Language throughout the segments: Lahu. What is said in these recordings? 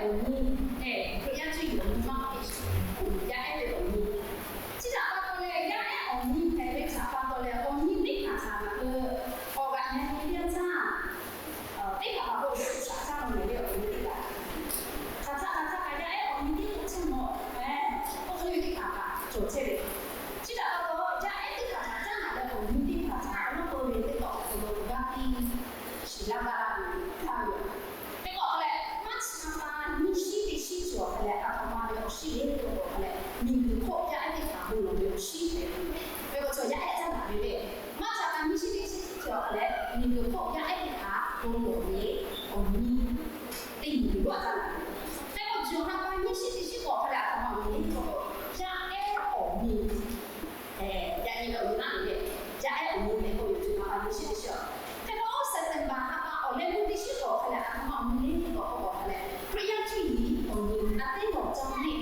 awˬ nyi, Hkriꞈ yaˇ cuˇ yiˍ awˬ nyi maˇ k'oˆ, yaˇ ehˉ ve awˬ nyi. Chi htaꞈ pa taw leh yaˇ ehˉ awˬ nyi hpehꞈ ve htaꞈ pa taw leh awˬ nyi teˇ hpaˍ htaꞈ ngaˬ hui k'awꞈ g'aꞈ nyi teˇ yanˇ htaˇ, teˇ hpaˍ hpaˍ k'o shu shaꞈ caˇ la mehˍ ve awˬ nyi teˇ hpaˍ. Hk'aˬ htaˆ hk'aˬ htaˆ kaꞈ yaˇ ehˉ awˬ nyi tiˉ k'oˆ chehˇ mawˬ, k'oˆ ve teˇ hpaˍ kaꞈ cawˬ chehˇ ve. Chi htaꞈ pa taw yaˇ ehˉ teˇ hpaˍ htaꞈ caˉ daꞈ leh awˬ nyi teˇ hpaˍ htaꞈ awˬ lawn k'oˆ ve teˇ hk'awꞈ awˬ hk'aw lo g'a piˇ shiˍ laˇ gaˇ laˇ ve htaˇ ve yoˬ. Hk'e k'o hk'a leh, March ha pa nyiˇ shiˉ teˇ shiˉ cawˬ hk'a leh, a htoꞈ ma ve awˬ shiˉ le k'oˆ k'o hk'a leh, miˬguiˬ hk'oˆ yaˇ ehˉ teˇ hpaˍ bon lawˬ ve awˬ shiˉ hpehꞈ ve. Hk'e k'o chaw yaˇ ehˉ caˉ daꞈ ve le. March ha pa nyiˇ shiˉ teˇ shiˉ cawˬ hk'a leh, miˬguiˬ hk'oˆ yaˇ ehˉ teˇ hpaˍ bon lawˬ ve awˬ nyi teˇ nyi ve g'aˇ caˉ daꞈ ve. Hk'e k'o June ha pa nyiˇ shiˉ teˇ shiˉ k'awꞈ hk'a leh a htoꞈ ma awˬ nyi le k'oˆ k'o, yaˇ ehˉ awˬ nyi Yaꞈ nyi leh awˬ nyi naˉ ve le, yaˇ ehˉ awˬ nyi hpehꞈ k'oˆ ve June ha pa nyiˇ shiˉ teˇ shiˉ. Hk'e k'o September ha pa awˬ leh meuˇ teˇ shiˉ k'awꞈ hk'a leh a htoꞈ ma awˬ nyi le k'oˆ k'o hk'a leh, Hkriꞈ yaˇ cuˇ yiˍ awˬ nyi a teˉ lawˬ caˇ le.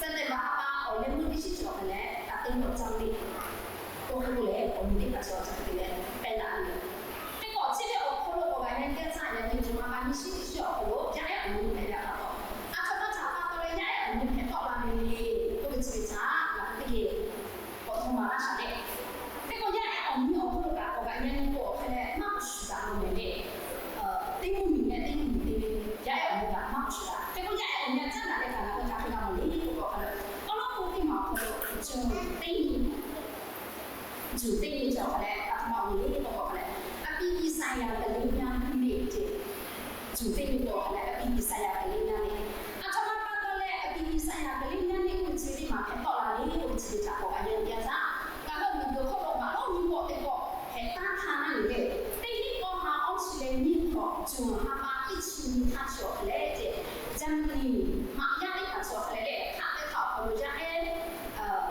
September ha pa awˬ leh meuˇ teˇ shiˉ cawˬ hk'a leh a teˉ lawˬ caˇ le. K'o hk'e k'o lehˬ awˬ nyi teˇ hpaˍ chi awˬ hk'e te leh pehˇ laˇ ve yoˬ. Hk'e k'o chi ve awˬ hk'aw lo k'awꞈ g'a nyi teˇ yanˇ htaˇ, yaꞈ nyi June ha pa nyiˇ shiˉ teˇ shiˉ awˬ hk'aw lo yaˇ ehˉ awˬ nyi hpehꞈ ve pa taw, a htoꞈ ma htaꞈ pa taw leh yaˇ ehˉ awˬ nyi hpehꞈ tawˆ la ve le k'oˆ ve chi ve htaꞈ ngaˬ hui teˇ geh k'awꞈ hto maˍ laˇ shaˍ le. Hk'e k'o yaˇ ehˉ awˬ nyi awˬ hk'aw lo kaꞈ k'awꞈ g'a nyi k'o hk'a leh maˇ k'awꞈ shuˍ daꞈ lo mehˍ le. Teˇ mvuhˇ miˬ leh teˇ mvuhˇ miˬ te ve yaˇ ehˉ awˬ nyi kaꞈ maˇ k'awꞈ shuˍ daꞈ. Hk'e k'o yaˇ ehˉ awˬ nyi a caˉ daꞈ leh kaꞈ ngaˬ hui hk'aˬ hk'e g'a mawˬ le k'oˆ k'o hk'a leh, awˬ lawn k'o teˇ maˬ awˬ hk'aw lo June teˇ nyi June teˇ nyi cawˬ hk'a leh a htoꞈ ma awˬ nyi le k'oˆ k'o hk'a leh, အပြည်ပြည်ဆိုင်ရာ ကလေးများနေ့ ceˇ. June teˇ nyi cawˬ hk'a leh အပြည်ပြည်ဆိုင်ရာ ကလေးများနေ့. A htoꞈ ma pa taw leh အပြည်ပြည်ဆိုင်ရာကလေးများနေ့ k'oˆ ve chi teˇ maˬ hpehꞈ tawˆ la le k'oˆ ve chi ve htaꞈ k'awꞈ g'a nyi teˇ yanˇ htaˇ, ngaˬ hui miˬguiˬ hk'oˆ lo maˇ lawˇ nyi k'awꞈ teˇ k'awꞈ hpehꞈ taˉ htaˇ naˉ le le, teˇ hinˉ k'awˇ ha awˇ chi leh nyiˇ hk'awꞈ June ha pa teˇ chi nyi htaˇ cawˬ hk'a leh ceˇ, January maꞈ yaˇ teˇ hpaˍ cawˬ hk'a leh le, hk'aˬ teˇ hk'aˬ awˬ hk'aw lo yaˇ ehˉ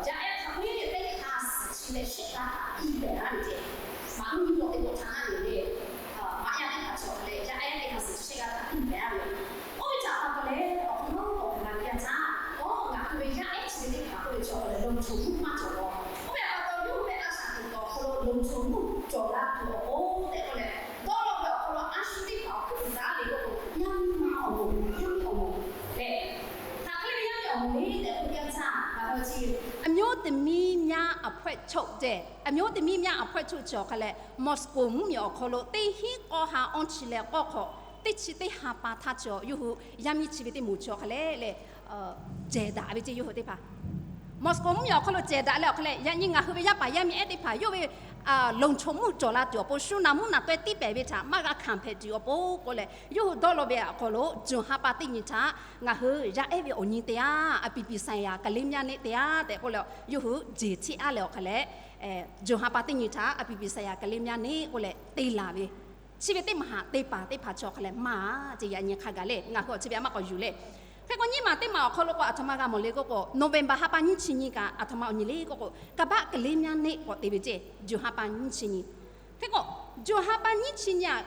yaˇ ehˉ hk'a hk'e ve teˇ hinˉ k'awˇ ha suhˍ chi leh shehˆ g'aˇ htaꞈ piˇ pehˍ laˇ ve ceˇ. Maˇ nyi k'awꞈ teˇ k'awꞈ htaˇ naˉ le le, maꞈ yaˇ teˇ hpaˍ cawˬ hk'a leh yaˇ ehˉ teˇ ha suhˍ chi shehˆ g'aˇ htaꞈ piˇ pehˍ laˇ ve. Oˇ ve htaꞈ pa taw leh awˬ hk'aw lo k'awꞈ g'a nyi teˇ yanˇ htaˇ, oˇ ngaˬ hui ve yaˇ ehˉ chi ve teˇ hpaˍ k'oˆ ve cawˬ hk'a leh လုံခြုံမှု maˇ cawˬ law. Oˇ ve pa taw yawˇ hui ve a shaꞈ teꞈ awˬ hk'aw lo လုံခြုံမှု cawˬ la tuˬ awˬ pon tehꞈ k'oˆ leh, dawˇ law ve awˬ hk'aw lo a shu teˇ hpaˍ awˬ hkuiˉ puiˍ taˉ le k'oˆ k'o, yaˇ miˇ ma awˬ moˍ, yaˇ miˇ awˬ moˍ leh, hk'aˬ hk'e ve yaˇ miˇ awˬ moˍ le tehꞈ k'oˆ teˇ yanˇ htaˇ ngaˬ hui chi အမျိုးသမီးများအဖွဲ့ချုပ် ceˇ, အမျိုးသမီးများအဖွဲ့ချုပ် cawˬ hk'a leh, Moscow mvuhˇmiˬ awˬ hk'aw lo teˇ hinˉ k'awˇ ha awˇ chi leh k'awˇ hk'awꞈ teˇ chi teˇ ha pa htaˇ cawˬ yawˇ hui yaˇ miˇ chi ve teˇ moˍ cawˬ hk'a leh leh, jehˬ daꞈ ve ceˇ yawˇ hui teˇ hpaˍ. Moscow mvuhˇmiˬ awˬ hk'aw lo cehˬ daꞈ leh awˬ hk'a leh, yaꞈ nyi ngaˬ hui ve yaˇ paˍ yaˇ miˇ ehˉ teˇ hpaˍ yawˇ ve လုံခြုံမှု cawˬ la tuˬ awˬ pon, shu naˍ mvuhˇ naˍ taweh tiˇ pehˍ ve htaꞈ maˇ g'a hkanˍ hpehꞈ tuˬ awˬ pon k'oˆ leh, yawˇ hui dawˇ law ve awˬ hk'aw lo June ha pa teˇ nyi htaꞈ ngaˬ hui yaˇ ehˉ ve awˬ nyi te yaˇ အပြည်ပြည်ဆိုင်ရာကလေးများနေ့ te yaˇ tehꞈ k'oˆ leh, yawˇ hui jeˬ htiˆ aˉ leh awˬ hk'a leh, June ha pa teˇ nyi htaꞈ အပြည်ပြည်ဆိုင်ရာကလေးများနေ့ k'oˆ leh te laˬ ve. Chi ve teˇ maˬ haꞈ te paˍ teˇ hpaˍ cawˬ hk'a leh maˇ ceˇ, yaꞈ nyi hk'a gaˬ le, ngaˬ hui awˬ chi ve a maˇ k'awꞈ yuˬ le. Hk'e k'o nyiˇ maˬ teˇ maˬ awˬ hk'aw lo k'o a htoꞈ ma g'a mawˬ le k'oˆ k'o, November ha pa nyiˇ chi nyi kaꞈ a htoꞈ ma awˬ nyi le k'oˆ k'o, ကမ္ဘာ့ကလေးများနေ့ k'awꞈ te ve ceˇ, June ha pa nyiˇ chi nyi. Hk'e k'o, June ha pa nyiˇ chi nyi aꞈ,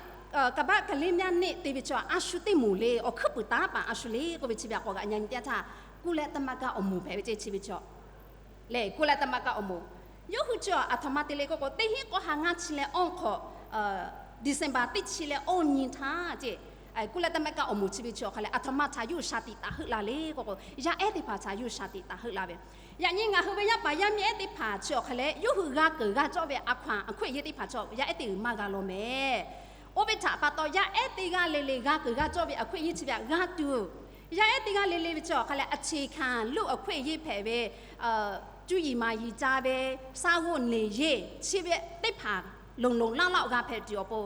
ကမ္ဘာ့ကလေးများနေ့ te ve chaw a shu teˇ moˍ le, awˬ hkuiˉ puiˍ taˉ paˍ a shu le k'oˆ ve chi ve a k'awꞈ g'a nyi teˇ yanˇ htaˇ, ကုလသမဂ္ဂ awˬ moˍ hpehꞈ ve ceˇ chi ve chaw. Lehˬ, ကုလသမဂ္ဂ awˬ moˍ. Yawˇ hui chi a htoꞈ ma te le k'oˆ k'o, teˇ hinˉ k'awˇ ha ngaˇ chi leh awˇ hk'awꞈ, December teˇ chi leh awˇ nyi htaˇ ceˇ, ကုလသမဂ္ဂ awˬ moˍ chi ve chaw hk'a leh a htoꞈ ma htaꞈ yawˇ hui shaˍ tiꞈ taˍ heuˆ la le k'oˆ k'o, yaˇ ehˉ teˇ hpaˍ htaꞈ yawˇ hui shaˍ tiꞈ taˍ heuˆ la ve. Yaꞈ nyi ngaˬ hui ve yaˇ paˍ yaˇ miˇ ehˉ teˇ hpaˍ chi awˬ hk'a leh yawˇ hui g'a keunˍ g'a cawˇ ve a hkaw anˬ a hkui yeˇ teˇ hpaˍ chaw yaˇ ehˉ teˇ g'uiˬ maˇ g'a law mehˍ. Oˇ ve htaꞈ pa taw yaˇ ehˉ teˇ g'aˇ le le g'a keunˍ g'a cawˇ ve a hkui yeˇ chi ve htaꞈ g'a tuˬ, yaˇ ehˉ teˇ g'aˇ le le ve chi awˬ hk'a leh အခြေခံလူ့အခွင့်အရေး hpehꞈ ve, cuˇ yiˍ maˍ yiˍ ca ve, စားဝတ်နေရေး chi ve teˇ hpaˍ လုံလုံလောက်လောက် g'a hpehꞈ tuˬ awˬ pon,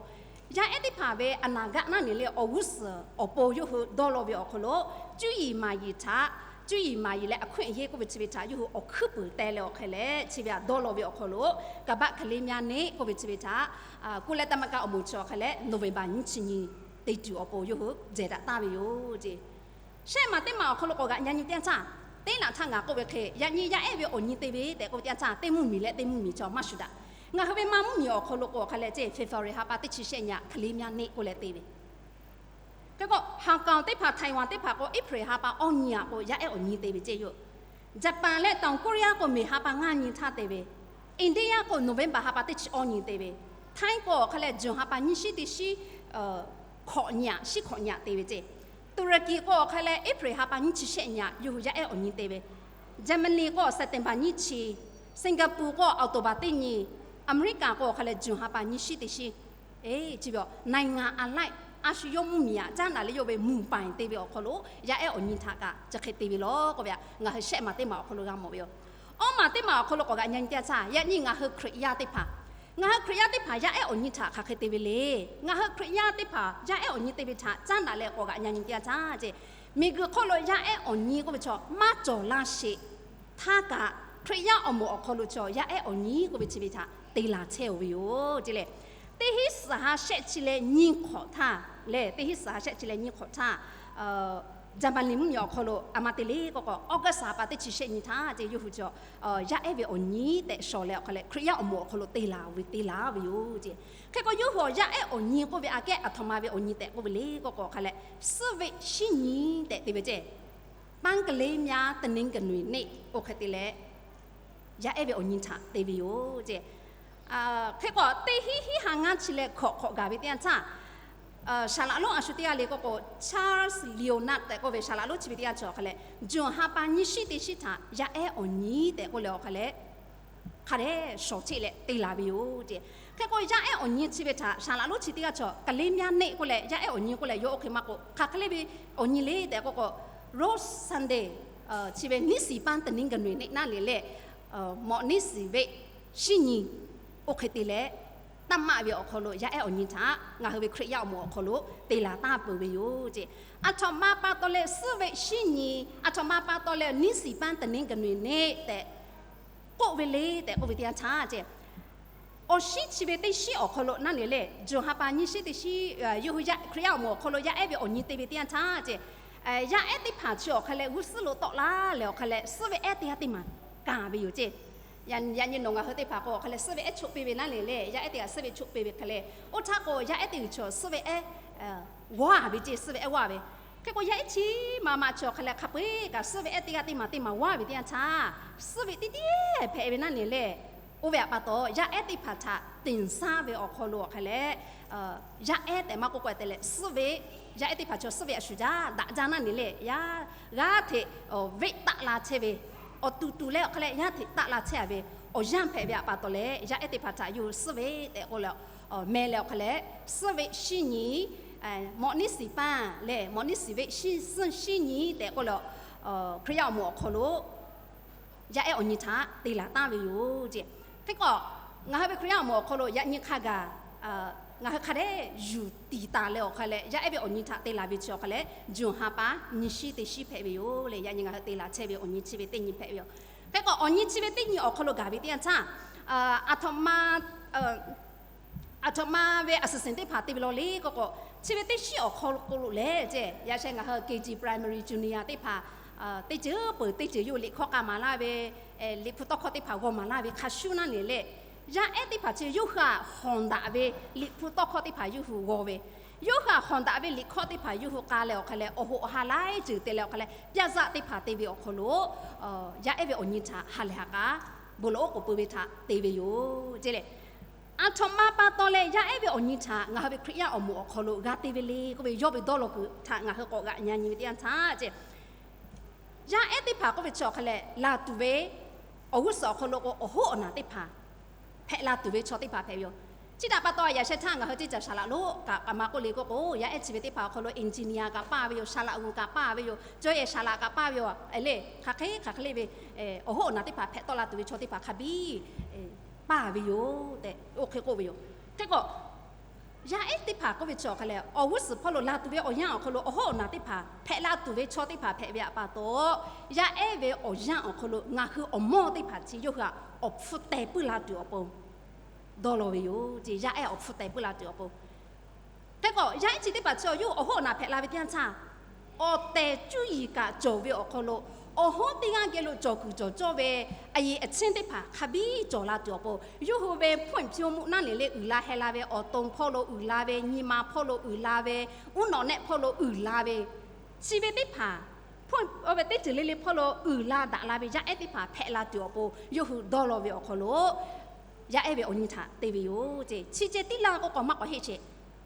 yaˇ ehˉ teˇ hpaˍ ve a naˍ gaˆ naˉ nyi le awˬ g'uˇ suhˍ awˬ pon yawˇ hui dawˇ law ve awˬ hk'aw lo, cuˇ yiˍ maˍ yiˍ htaꞈ, cuˇ yiˍ maˍ yiˍ leh a hkui yeˇ k'oˆ ve chi ve htaꞈ yawˇ hui awˬ hkuiˉ puiˍ teh leh awˬ hk'a leh chi ve htaꞈ dawˇ law ve awˬ hk'aw lo, ကမ္ဘာ့ကလေးများနေ့ k'oˆ ve chi ve htaꞈ ကုလသမဂ္ဂ awˬ moˍ chi awˬ hk'a leh November nyiˇ chi nyi te tuˬ awˬ pon yawˇ hui jehˬ daꞈ taˍ ve yoˬ ceˇ. Shehˆ maˬ teˇ maˬ awˬ hk'aw lo k'awꞈ g'a nyi teˇ yanˇ htaˇ, teˇ laꞈ htaˇ ngaˬ k'oˆ ve hk'e, yaꞈ nyi yaˇ ehˉ ve awˬ nyi te ve tehꞈ k'oˆ ve teˇ yanˇ htaˇ, teˇ mvuhˇmiˬ leh teˇ mvuhˇmiˬ chaw maˇ shuˍ daꞈ. Ngaˬ hui ve maˇ mvuhˇmiˬ awˬ hk'aw lo k'o awˬ hk'a leh ceˇ, February ha pa teˇ chi shehˆ nyi htaꞈ ကလေးများနေ့ k'oˆ leh te ve. Hk'e k'o, Hong Kong teˇ hpaˍ, Taiwan teˇ hpaˍ k'o April ha pa awˇ nyi aꞈ k'o yaˇ ehˉ awˬ nyi te ve ceˇ yoˬ. Japan leh တောင်ကိုရီးယား k'o May ha pa ngaˇ nyi htaˇ te ve. India k'o November ha pa teˇ chi awˇ nyi te ve. Thai k'o awˬ hk'a leh June ha pa nyiˇ shiˉ teˇ shiˉ hkawꞈ nyi aꞈ, shiˉ hkawꞈ nyi aꞈ te ve ceˇ. Tuˍraˍkiˍ k'o awˬ hk'a leh April ha pa nyiˇ chi shehˆ nyi aꞈ yawˇ hui yaˇ ehˉ awˬ nyi te ve. Jaˍmaˍniˍ k'o September nyiˇ chi, Singapore k'o October teˇ nyi, America k'o awˬ hk'a leh June ha pa nyiˇ shiˉ teˇ shiˉ. Eˬ, chi ve awˬ နိုင်ငံအလိုက် a shu yawˇ mvuhˇmiˬ aꞈ caˉ naꞈ leh yawˇ ve မူပိုင် te ve awˬ hk'aw lo yaˇ ehˉ awˬ nyi htaꞈ kaꞈ chi hk'e te ve lawˬ k'oˆ ve aꞈ, ngaˬ hui shehˆ maˬ teˇ maˬ awˬ hk'aw lo g'a mawˬ ve yoˬ. Awˇ maˬ teˇ maˬ awˬ hk'aw lo k'awꞈ g'aꞈ nyi teˇ yanˇ htaˇ, yaꞈ nyi ngaˬ hui Hkriꞈ yaˇ teˇ hpaˍ, ngaˬ hui Hkriꞈ yaˇ teˇ hpaˍ yaˇ ehˉ awˬ nyi htaꞈ hk'aˬ hk'e te ve le. Ngaˬ hui Hkriꞈ yaˇ teˇ hpaˍ yaˇ ehˉ awˬ nyi te ve htaꞈ caˉ naꞈ leh k'awꞈ g'aꞈ nyi teˇ yanˇ htaˇ ceˇ, miˬguiˬ hk'oˆ lo yaˇ ehˉ awˬ nyi k'oˆ ve chaw maˇ cawˬ laˇ sheˍ htaˇ kaꞈ, Hkriꞈ yaˇ awˬ moˍ awˬ hk'aw lo chaw yaˇ ehˉ awˬ nyi k'oˆ ve chi ve htaꞈ te laˬ chehˇ-oˬ ve yoˬ ceˇ leh, teˇ hinˉ suhˍ ha shehˆ chi leh nyiˇ hk'awꞈ htaˇ lehˬ, teˇ hinˉ suhˍ ha shehˆ chi leh nyiˇ hk'awꞈ htaˇ, Jaˍmaˍniˍ mvuhˇmiˬ awˬ hk'aw lo a ma te le k'oˆ k'o, August ha pa teˇ chi shehˆ nyi htaˇ ceˇ, yawˇ hui chaw yaˇ ehˉ ve awˬ nyi tehꞈ shawˍ leh awˬ hk'a leh Hkriꞈ yaˇ awˬ moˍ awˬ hk'aw lo te laˬ ve te laˬ ve yoˬ ceˇ. Hk'e k'o yawˇ hui awˬ yaˇ ehˉ awˬ nyi k'oˆ ve aꞈ kehˉ aˬ htoꞈ ma ve awˬ nyi tehꞈ k'oˆ ve le k'oˆ k'o, awˬ hk'a leh suhˉ veˆ shiˉ nyi tehꞈ te ve ceˇ, တနင်္ဂနွေ oˇ hk'e te leh yaˇ ehˉ ve awˬ nyi htaꞈ te ve yoˬ ceˇ. Hk'e k'o teˇ hinˉ hinˉ ha ngaˇ chi leh hkawꞈ hk'awꞈ gaˬ ve teˇ yanˇ htaˇ, saˍ laꞈ lonˉ a shu teˇ g'aˇ le k'oˆ k'o, Charles Lyonard tehꞈ k'oˆ ve saˍ laꞈ lonˉ chi ve teˇ g'aˇ chaw awˬ hk'a leh, June ha pa nyiˇ shiˉ teˇ shiˉ htaꞈ yaˇ ehˉ awˬ nyi tehꞈ k'oˆ leh awˬ hk'a leh hk'a dehꞈ shawˍ cheˆ leh te laˬ ve yoˬ ceˇ. Hk'e k'o yaˇ ehˉ awˬ nyi chi ve htaꞈ saˍ laꞈ lonˉ chi teˇ g'aˇ chaw ကလေးများနေ့ k'oˆ leh, yaˇ ehˉ awˬ nyi k'oˆ leh yawˇ oˇ hk'e maˇ k'o, hk'aˬ hk'e le ve awˬ nyi le tehꞈ k'oˆ k'o, Rose Sunday, chi ve နှစ်စည်ပန်းတနင်္ဂနွေ naˆ le leh, မွး နှစ်စည် ve shiˉ nyi oˇ hk'e te leh, သတ်မှတ် ve awˬ hk'aw lo yaˇ ehˉ awˬ nyi htaꞈ ngaˬ hui ve Hkriꞈ yaˇ awˬ moˍ awˬ hk'aw lo te laˬ taˍ peuˬ ve yoˬ ceˇ. Aˬ htoꞈ ma pa taw leh suhˉ veˆ shiˉ nyi, aˬ htoꞈ ma pa taw leh နှစ်စည်ပန်းတနင်္ဂနွေ naˆ tehꞈ k'oˆ ve le tehꞈ k'oˆ ve teˇ yanˇ htaˇ ceˇ, awˬ shinˉ chi ve teˇ shinˉ awˬ hk'aw lo naˆ le leh, June ha pa nyiˇ shiˉ teˇ shiˉ yawˇ hui Hkriꞈ yaˇ awˬ moˍ awˬ hk'aw lo yaˇ ehˉ ve awˬ nyi te ve teˇ yanˇ htaˇ ceˇ, yaˇ ehˉ teˇ hpaˍ chi awˬ hk'a leh g'uˇ suhˉ lo tawˆ laˇ leh awˬ hk'a leh suhˉ veˆ ehˉ teˇ g'aˇ teˇ maˬ kaˬ ve yoˬ ceˇ. Yaꞈ nyi nawˬ ngaˬ hui teˇ hpaˍ k'o awˬ hk'a leh suhˉ veˆ ehˉ choˆ piˇ ve naˆ le leh, yaˇ ehˉ teˇ g'aˇ suhˉ veˆ choˆ piˇ ve hk'a leh, oˇ htaˇ k'o yaˇ ehˉ teˇ g'uiˬ chi suhˉ veˆ ehˉ g'aˇ ve ceˇ, suhˉ veˆ ehˉ g'aˇ ve. Hk'e k'o yaˇ ehˉ chi maˇ maˇ chi awˬ hk'a leh hk'a peu-eˬ kaꞈ suhˉ veˆ ehˉ teˇ g'aˇ teˇ maˬ teˇ maˬ g'aˇ ve teˇ yanˇ htaˇ, suhˉ veˆ teˇ teˇ hpehꞈ ve naˆ le leh, oˇ ve aꞈ pa taw yaˇ ehˉ teˇ hpaˍ htaꞈ သင်စား ve awˬ hk'aw lo awˬ hk'a leh, yaˇ ehˉ tehꞈ maˇ k'oˆ k'o te leh suhˉ veˆ, yaˇ ehˉ teˇ hpaˍ chaw suhˉ veˆ a shuˍ jaˇ daꞈ jaˇ naˆ le leh, yaˇ g'aˇ hteꞈ veˆ taˆ la chehˇ ve, awˬ tuˬ tuˬ leh awˬ hk'a leh yaˇ hteꞈ taˆ la chehˇ ve awˬ yanˇ hpehꞈ ve aꞈ pa taw leh, yaˇ ehˉ teˇ hpaˍ htaꞈ yawˇ hui suhˉ veˆ tehꞈ k'oˆ leh, meh leh awˬ hk'a leh suhˉ veˆ shiˉ nyi, မွး နှစ်စည်ပန်း leh မွး နှစ်စည် ve shiˉ suhˉ shiˉ nyi tehꞈ k'oˆ leh, Hkriꞈ yaˇ awˬ moˍ awˬ hk'aw lo yaˇ ehˉ awˬ nyi htaꞈ te laˬ taˍ ve yoˬ ceˇ. Hk'e k'o ngaˬ hui ve Hkriꞈ yaˇ awˬ moˍ awˬ hk'aw lo yaꞈ nyi hk'a gaˬ ngaˬ hui hk'a dehꞈ yuˬ tiˍ taˍ leh awˬ hk'a leh yaˇ ehˉ ve awˬ nyi htaꞈ te laˬ ve chi awˬ hk'a leh, June ha pa nyiˇ shiˉ teˇ shiˉ hpehꞈ ve yoˬ leh, yaꞈ nyi ngaˬ hui te laˬ chehˇ ve awˬ nyi chi ve teˇ nyi hpehꞈ ve yoˬ. Hk'e k'o awˬ nyi chi ve teˇ nyi awˬ hk'aw lo gaˬ ve teˇ yanˇ htaˇ, aˬ htoꞈ ma aˬ htoꞈ ma ve aˬ suhˍ suhˍ teˇ hpaˍ te ve law le k'oˆ k'o, chi ve teˇ shinˉ awˬ hk'aw lo lehˬ ceˇ, yaꞈ sheh ngaˬ hui K G primary junior teˇ hpaˍ teˇ ceuˬ peuˬ teˇ ceuˬ yawˇ hui liꞈ hkawˇ k'a maˍ laˇ ve, liꞈ hpu tawˇ hkawˇ teˇ hpaˍ g'aw maˍ laˇ ve hk'a shuˉ naˆ le leh, yaˇ ehˉ teˇ hpaˍ chi yawˇ hui aꞈ hawˍ daꞈ ve liꞈ hpu tawˇ hkawˇ teˇ hpaˍ yawˇ hui g'aw ve, yawˇ hui aꞈ hawˍ daꞈ ve liꞈ hkawˇ teˇ hpaˍ yawˇ hui k'a leh awˬ hk'a leh awˬ hoꞈ ha laiˉ ceuˬ te leh awˬ hk'a leh ပြဇာတ် teˇ hpaˍ te ve awˬ hk'aw lo yaˇ ehˉ ve awˬ nyi htaꞈ ha lehˬ ha k'a bon lawˬ oˉ k'oˍ pui ve htaꞈ te ve yoˬ ceˇ leh, aˬ htoꞈ ma pa taw leh yaˇ ehˉ ve awˬ nyi htaꞈ ngaˬ hui ve Hkriꞈ yaˇ awˬ moˍ awˬ hk'aw lo g'a te ve le k'oˆ ve yawˇ ve dawˇ law kuiˬ htaꞈ ngaˬ hui k'awꞈ g'aꞈ nyi nyi ve teˇ yanˇ htaˇ ceˇ, yaˇ ehˉ teˇ hpaˍ k'oˆ ve chi awˬ hk'a leh laˬ tuˬ ve awˬ g'uˇ suhˍ awˬ hk'aw lo k'o awˬ hoˉ awˬ naˬ teˇ hpaˍ hpehꞈ la tuˬ ve chaw teˇ hpaˍ hpehꞈ ve yoˬ. Chi htaꞈ pa taw yaꞈ sheh htaˇ ngaˬ hui teˇ caˬ saˍ laꞈ lonˉ kaꞈ k'a ma k'oˆ le k'oˆ k'o, yaˇ ehˉ chi ve teˇ hpaˍ awˬ hk'aw lo engineer kaꞈ paˇ ve yoˬ, saˍ laꞈ g'uiˬ kaꞈ paˇ ve yoˬ, cawˇ yehˬ saˍ laꞈ kaꞈ paˇ ve yoˬ. Le hk'aˬ hk'e hk'aˬ hk'e le ve awˬ hoˉ awˬ naˬ teˇ hpaˍ hpehꞈ tawˆ la tuˬ ve chaw teˇ hpaˍ hk'a biˇ paˇ ve yoˬ tehꞈ oˇ hk'e k'oˆ ve yoˬ. Hk'e k'o yaˇ ehˉ teˇ hpaˍ k'oˆ ve chi awˬ hk'a leh awˬ g'uˇ suhˍ hpawˇ lo laˬ tuˬ ve awˬ yanˇ awˬ hk'aw lo awˬ hoˉ awˬ naˬ teˇ hpaˍ hpehꞈ la tuˬ ve chaw teˇ hpaˍ hpehꞈ ve aꞈ pa taw, yaˇ ehˉ ve awˬ yanˇ awˬ hk'aw lo ngaˬ hui awˬ mawˇ teˇ hpaˍ chi yawˇ hui aꞈ awˬ hpfuh teh puiˉ la tuˬ awˬ pon dawˇ law ve yoˬ ceˇ. Yaˇ ehˉ awˬ hpfuh teh puiˉ la tuˬ awˬ pon, hk'e k'o yaˇ ehˉ chi teˇ hpaˍ chi yawˇ hui awˬ hoˉ awˬ naˬ hpehꞈ la ve teˇ yanˇ htaˇ, awˬ tehˬ cuˇ yiˍ kaꞈ cawˬ ve awˬ hk'aw lo awˬ hoˉ teˇ g'aˇ geh lo cawˬ kuiˬ cawˬ cawˇ ve a yeˬ a ciˉ teˇ hpaˍ hk'a biˇ cawˬ la tuˬ awˬ pon, yawˇ hui ve ဖွံ့ဖြိုးမှု naˆ le le uiˍ la heh la ve, awˬ to hpawˇ lo uiˍ la ve, nyi ma hpawˇ lo uiˍ la ve, uˉ nawꞈ nehˆ hpawˇ lo uiˍ la ve, chi ve teˇ hpaˍ ve teˇ ceuˬ le le hpawˇ lo uiˍ la daꞈ la ve yaˇ ehˉ teˇ hpaˍ hpehꞈ la tuˬ awˬ pon yawˇ hui dawˇ law ve awˬ hk'aw lo yaˇ ehˉ ve awˬ nyi htaꞈ te ve yoˬ ceˇ. Chi ceh tiˉ laˇ k'oˆ k'o maˇ k'awꞈ heˆ sheˍ.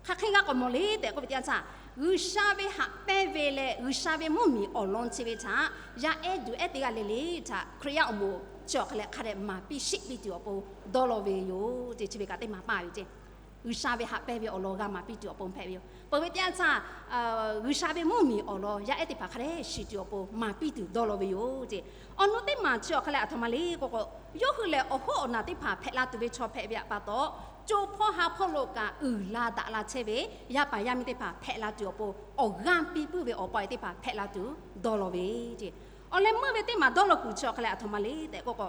Hk'aˬ hk'e g'a k'awꞈ mawˬ le tehꞈ k'oˆ ve teˇ yanˇ htaˇ, G'uiˬsha ve haꞈ pehnˇ ve leh G'uiˬsha ve mvuhˇmiˬ awˬ lawn chi ve htaꞈ yaˇ ehˉ duˬ ehˉ teˇ g'aˇ le le htaꞈ Hkriꞈ yaˇ awˬ moˍ chi awˬ hk'aw leh hk'a dehꞈ maˍ piˇ sheˆ piˇ tuˬ awˬ pon dawˇ law ve yoˬ ce. Chi ve kaꞈ teˇ maˍ paˇ ve ce. G'uiˬsha ve haꞈ pehnˇ ve awˬ lawn g'a maˍ piˇ tuˬ awˬ pon hpehꞈ ve yoˬ. Peuˬ ve teˇ yanˇ htaˇ, G'uiˬsha ve mvuhˇmiˬ awˬ lawn yaˇ ehˉ teˇ hpaˍ hk'a dehꞈ shiˍ tuˬ awˬ pon maˍ piˇ tuˬ dawˇ law ve yoˬ ce. Awˬ nu teˇ maˬ chi awˬ hk'aw leh aˬ htoꞈ ma le k'o k'o, yawˇ hui lehˬ awˬ hoˉ awˬ naˬ teˇ hpaˍ hpehꞈ la tuˬ ve chaw hpehꞈ ve pa taw, co hpawˇ ha hpawˇ lo kaꞈ uiˍ la daꞈ la chehˇ ve yaˇ paˍ yaˇ miˇ teˇ hpaˍ hpehꞈ la tuˬ awˬ pon awˬ g'aˇ piˇ puiˉ ve awˬ pa e teˇ hpaˍ hpehꞈ la tuˬ dawˇ law ve ce. Awˬ leh meuˇ ve teˇ maˬ dawˇ law kuiˬ chi awˬ hk'aw leh aˬ htoꞈ ma le tehꞈ k'oˆ k'o,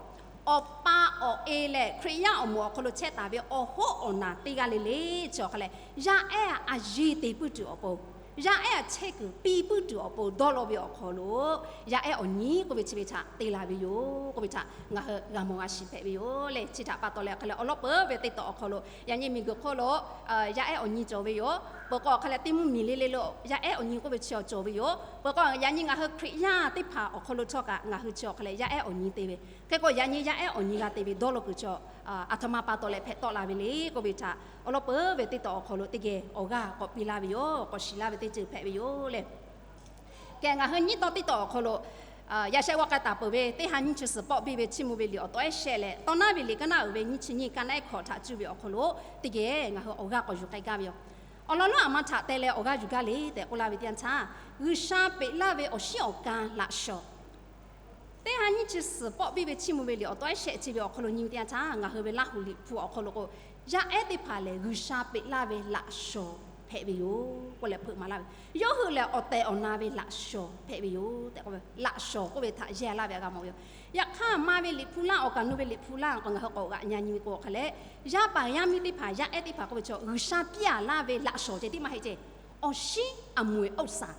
awˬ pa awˬ e leh Hkriꞈ yaˇ awˬ moˍ awˬ hk'aw lo chehˇ taˍ ve awˬ hoˉ awˬ naˬ teˇ g'aˇ le le chi awˬ hk'aw leh yaˇ ehˉ aꞈ a yeˇ te puiˉ tuˬ awˬ pon, yaˇ ehˉ aꞈ chehˇ kuiˬ piˇ puiˉ tuˬ awˬ pon dawˇ law ve awˬ hk'aw lo, yaˇ ehˉ awˬ nyi k'oˆ ve chi ve htaꞈ te la ve yoˬ k'oˆ ve htaꞈ ngaˬ hui g'a mawˬ g'a shiˍ hpehꞈ ve yoˬ le. Chi htaꞈ pa taw leh awˬ hk'aw leh awˬ lawn peuˬ ve teˇ taw awˬ hk'aw lo yaꞈ nyi miˬguiˬ hk'oˆ lo yaˇ ehˉ awˬ nyi cawˬ ve yoˬ. Peuˬ k'o awˬ hk'aw leh teˇ mvuhˇmiˬ le le lo yaˇ ehˉ awˬ nyi k'oˆ ve chi awˬ cawˬ ve yoˬ. Peuˬ k'o yaꞈ nyi ngaˬ hui Hkriꞈ yaˇ teˇ hpaˍ awˬ hk'aw lo htawˇ kaꞈ ngaˬ hui chi awˬ hk'aw leh yaˇ ehˉ awˬ nyi te ve. Hk'e k'o yaꞈ nyi yaˇ ehˉ awˬ nyi g'a te ve dawˇ law kuiˬ chi aˬ htoꞈ ma pa taw leh hpehꞈ tawˆ la ve le k'oˆ ve htaꞈ awˬ lawn peuˬ ve teˇ taw awˬ hk'aw lo teˇ geh awˬ g'aˇ k'awꞈ piˇ laˇ ve yoˬ. K'awꞈ shiˍ laˇ ve teˇ ceuˬ hpehꞈ ve yoˬ le. Kehˬ ngaˬ hui nyiˇ tawˇ teˇ taw awˬ hk'aw lo yaꞈ shehˆ g'awˇ k'ai taˍ peuˬ ve teˇ ha nyiˇ chi suhˍ pawˆ biˇ ve Chiˇ mvuh ve liꞈ awˬ taw ehˉ shehˆ leh tawˇ naˉ ve liꞈ kaˉ naˉ uiˍ ve nyiˇ chi nyiˇ kaˇ naˉ ehˉ hkawꞈ htaꞈ cuˇ ve awˬ hk'aw lo teˇ geh ngaˬ hui awˬ g'aˇ k'awꞈ yuˬ k'ai gaˇ ve yoˬ. Awˬ lawn lonˉ aˬ ma htaꞈ teh leh awˬ g'aˇ yuˬ gaˇ le tehꞈ k'oˆ laˇ ve teˇ yanˇ htaˇ, G'uiˬsha peꞈ laˇ ve awˬ shinˉ awˬ kan laꞈ shawnˍ teˇ ha nyiˇ chi suhˍ pawˆ biˇ ve Chiˇ mvuh ve liꞈ awˬ taw ehˉ shehˆ chi ve awˬ hk'aw lo nyi ve teˇ yanˇ htaˇ, ngaˬ hui ve Laˇ huˍ liꞈ hpu awˬ hk'aw lo k'o, yaˇ ehˉ teˇ hpaˍ lehˬ G'uiˬsha peꞈ laˇ ve laꞈ shawnˍ hpehꞈ ve yoˬ k'oˆ leh hpeuꞈ maˍ laˇ ve. Yawˇ hui lehˬ awˬ tehˬ awˬ na ve laꞈ shawnˍ hpehꞈ ve yoˬ tehꞈ k'oˆ ve, laꞈ shawnˍ k'oˆ ve htaꞈ yehˇ laˇ ve g'a mawˬ ve yoˬ. Yaꞈ hk'aˇ maˇ ve liꞈ hpu laˇ awˬ kaˍ nu ve liꞈ hpu laˇ k'o ngaˬ hui k'awꞈ g'aꞈ nyi nyi ve k'o hk'a leh, yaˇ paˍ yaˇ miˇ teˇ hpaˍ yaˇ ehˉ teˇ hpaˍ k'oˆ ve chaw G'uiˬsha piˇ-a laˇ ve laꞈ shawnˍ ceh tiˉ maˇ heˆ ceh, awˬ shinˉ aˬ moˍ awˬ saˍ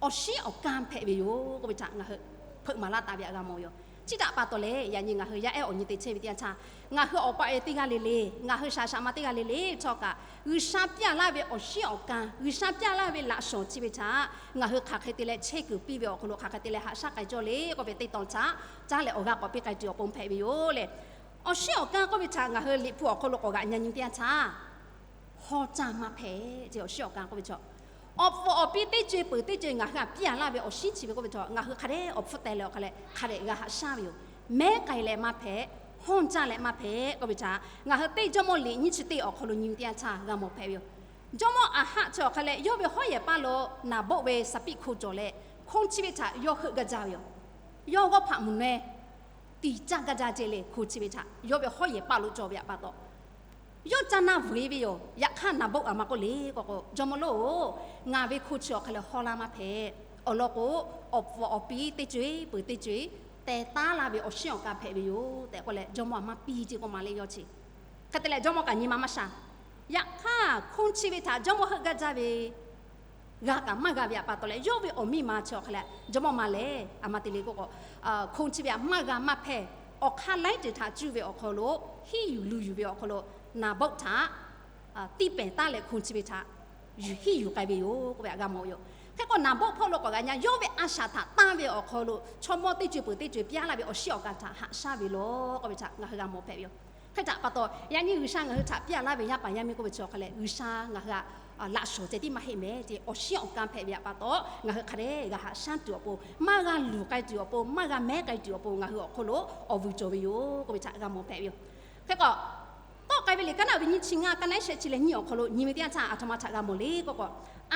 awˬ shinˉ awˬ kan hpehꞈ ve yoˬ k'oˆ ve htaꞈ ngaˬ hui hpeuꞈ maˍ laˇ taˍ ve htaꞈ g'a mawˬ ve yoˬ. Chi htaꞈ pa taw leh yaꞈ nyi ngaˬ hui yaˇ ehˉ awˬ nyi te chehˇ ve teˇ yanˇ htaˇ, ngaˬ hui awˬ pa e teˇ g'aˇ le le, ngaˬ hui shaˍ shaꞈ ma teˇ g'aˇ le le htawˇ kaꞈ, G'uiˬsha piˇ-a laˇ ve awˬ shinˉ awˬ kan, G'uiˬsha piˇ-a laˇ ve laꞈ shawnˍ chi ve htaꞈ ngaˬ hui hk'aˬ hk'e te leh chehˇ kuiˬ piˇ ve awˬ hk'aw lo hk'aˬ hk'e te leh haꞈ shaˉ k'ai cawˇ le k'oˆ ve teˇ taw htaꞈ caˉ leh awˬ g'aˇ k'awꞈ piˇ k'ai tuˬ awˬ pon hpehꞈ ve yoˬ le. Awˬ shinˉ awˬ kan k'oˆ ve htaꞈ ngaˬ hui liꞈ hpu awˬ hk'aw lo k'awꞈ g'aꞈ nyi nyi teˇ yanˇ htaˇ, hawˇ caˇ maˇ hpehꞈ ce. Awˬ shinˉ awˬ kan k'oˆ ve chaw, awˬ pfuhˍ awˬ pi teˇ co e peuˬ teˇ co e ngaˬ hui htaꞈ piˇ-a laˇ ve awˬ shinˉ chi ve k'oˆ ve chaw ngaˬ hui hk'a dehꞈ awˬ hpfuhˇ teh leh awˬ hk'a leh hk'a dehꞈ g'a haꞈ shaˉ ve yoˬ. Mehˉ k'ai leh maˇ hpehꞈ, hawˇ caˇ leh maˇ hpehꞈ k'oˆ ve htaꞈ ngaˬ hui teˇ Jawˇmawˇ liꞈ nyiˇ chi teˇ awˬ hk'aw lo nyi ve teˇ yanˇ htaˇ g'a mawˬ hpehꞈ ve yoˬ. Jawˇmawˇ Aˍhaˆ chi awˬ hk'a leh yawˇ ve hawˉ yehˬ paˇ lo Naˍboˆ ve saˍ piˆ hko cawˬ leh, hko chi ve htaꞈ yawˇ heuˆ gaˇ jaˇ ve yoˬ. Yawˇ g'awˇ hpaꞈ mvuhˬ naweh tiˍ caˇ gaˇ jaˇ ceh le. Hko chi ve htaꞈ yawˇ ve hawˉ yehˬ paˇ lo cawˬ ve htaꞈ pa taw, yawˇ caˇ na vuiˬ e ve yoˬ. Yaꞈ hk'aˇ Naˍboˆ aˬ ma k'oˆ le k'o k'o, Jawˇmawˇ lonˉ-oˬ, ngaˬ ve hko chi awˬ hk'a leh hawˇ laˇ maˇ hpehꞈ. Awˬ lawn k'o, awˬ pfuhˍ awˬ pi teˇ co e peuˬ teˇ co e teh taˉ laˇ ve awˬ shinˉ awˬ kan hpehꞈ ve yoˬ tehꞈ k'oˆ leh Jawˇmawˇ aˬ ma piˇ ce k'oˆ ma le yawˇ chi. Hk'e te leh Jawˇmawˇ kaꞈ nyi ma maˇ sha. Yaꞈ hk'aˇ hko chi ve htaꞈ Jawˇmawˇ heuˆ gaˇ jaˇ ve g'a kaꞈ maˇ g'a ve htaꞈ pa taw leh, yawˇ ve awˬ miˇ ma chi awˬ hk'a leh Jawˇmawˇ ma lehˬ aˬ ma te le k'o k'o, hko chi ve htaꞈ maˇ g'a maˇ hpehꞈ, awˬ hk'aˇ laiˉ ceuˬ htaꞈ cuˇ ve awˬ hk'aw lo hiˉ yuˬ luˬ yuˬ ve awˬ hk'aw lo Naˍboˆ htaꞈ tiˇ pehˍ taˉ leh hko chi ve htaꞈ yuˬ hiˉ yuˬ k'ai ve yoˬ k'oˆ ve htaꞈ g'a mawˬ ve yoˬ. Hk'e k'o Naˍboˆ hpawˇ lo k'awꞈ g'a nyi, yawˇ ve a shaꞈ htaꞈ tanˇ ve awˬ hk'aw lo chaw mawˇ teˇ co e peuˬ teˇ co e piˇ-a laˇ ve awˬ shinˉ awˬ kan htaꞈ haꞈ shaˉ ve law k'oˆ ve htaꞈ ngaˬ hui g'a mawˬ hpehꞈ ve yoˬ. Hk'e htaꞈ pa taw, yaꞈ nyi G'uiˬsha ngaˬ hui htaꞈ piˇ-a laˇ ve yaˇ paˍ yaˇ miˇ k'oˆ ve chi awˬ hk'a leh, G'uiˬsha ngaˬ hui htaꞈ laꞈ shawnˍ ceh tiˉ maˇ heˆ mehˍ ce. Awˬ shinˉ awˬ kan hpehꞈ ve htaꞈ pa taw, ngaˬ hui hk'a dehꞈ g'a haꞈ shaˉ tuˬ awˬ pon, maˇ g'a luˬ k'ai tuˬ awˬ pon, maˇ g'a mehˉ k'ai tuˬ awˬ pon ngaˬ hui awˬ hk'oˆ lo awˬ vuiˬ cawˬ ve yoˬ k'oˆ ve htaꞈ g'a mawˬ hpehꞈ ve yoˬ. Hk'e k'o, tawˆ k'ai ve liꞈ kaˉ naˉ ve nyiˇ chi ngaˇ, kaˇ naˉ shehˆ chi leh nyiˇ awˬ hk'aw lo nyi ve teˇ yanˇ htaˇ aˬ htoꞈ ma htaꞈ g'a mawˬ le k'oˆ k'o,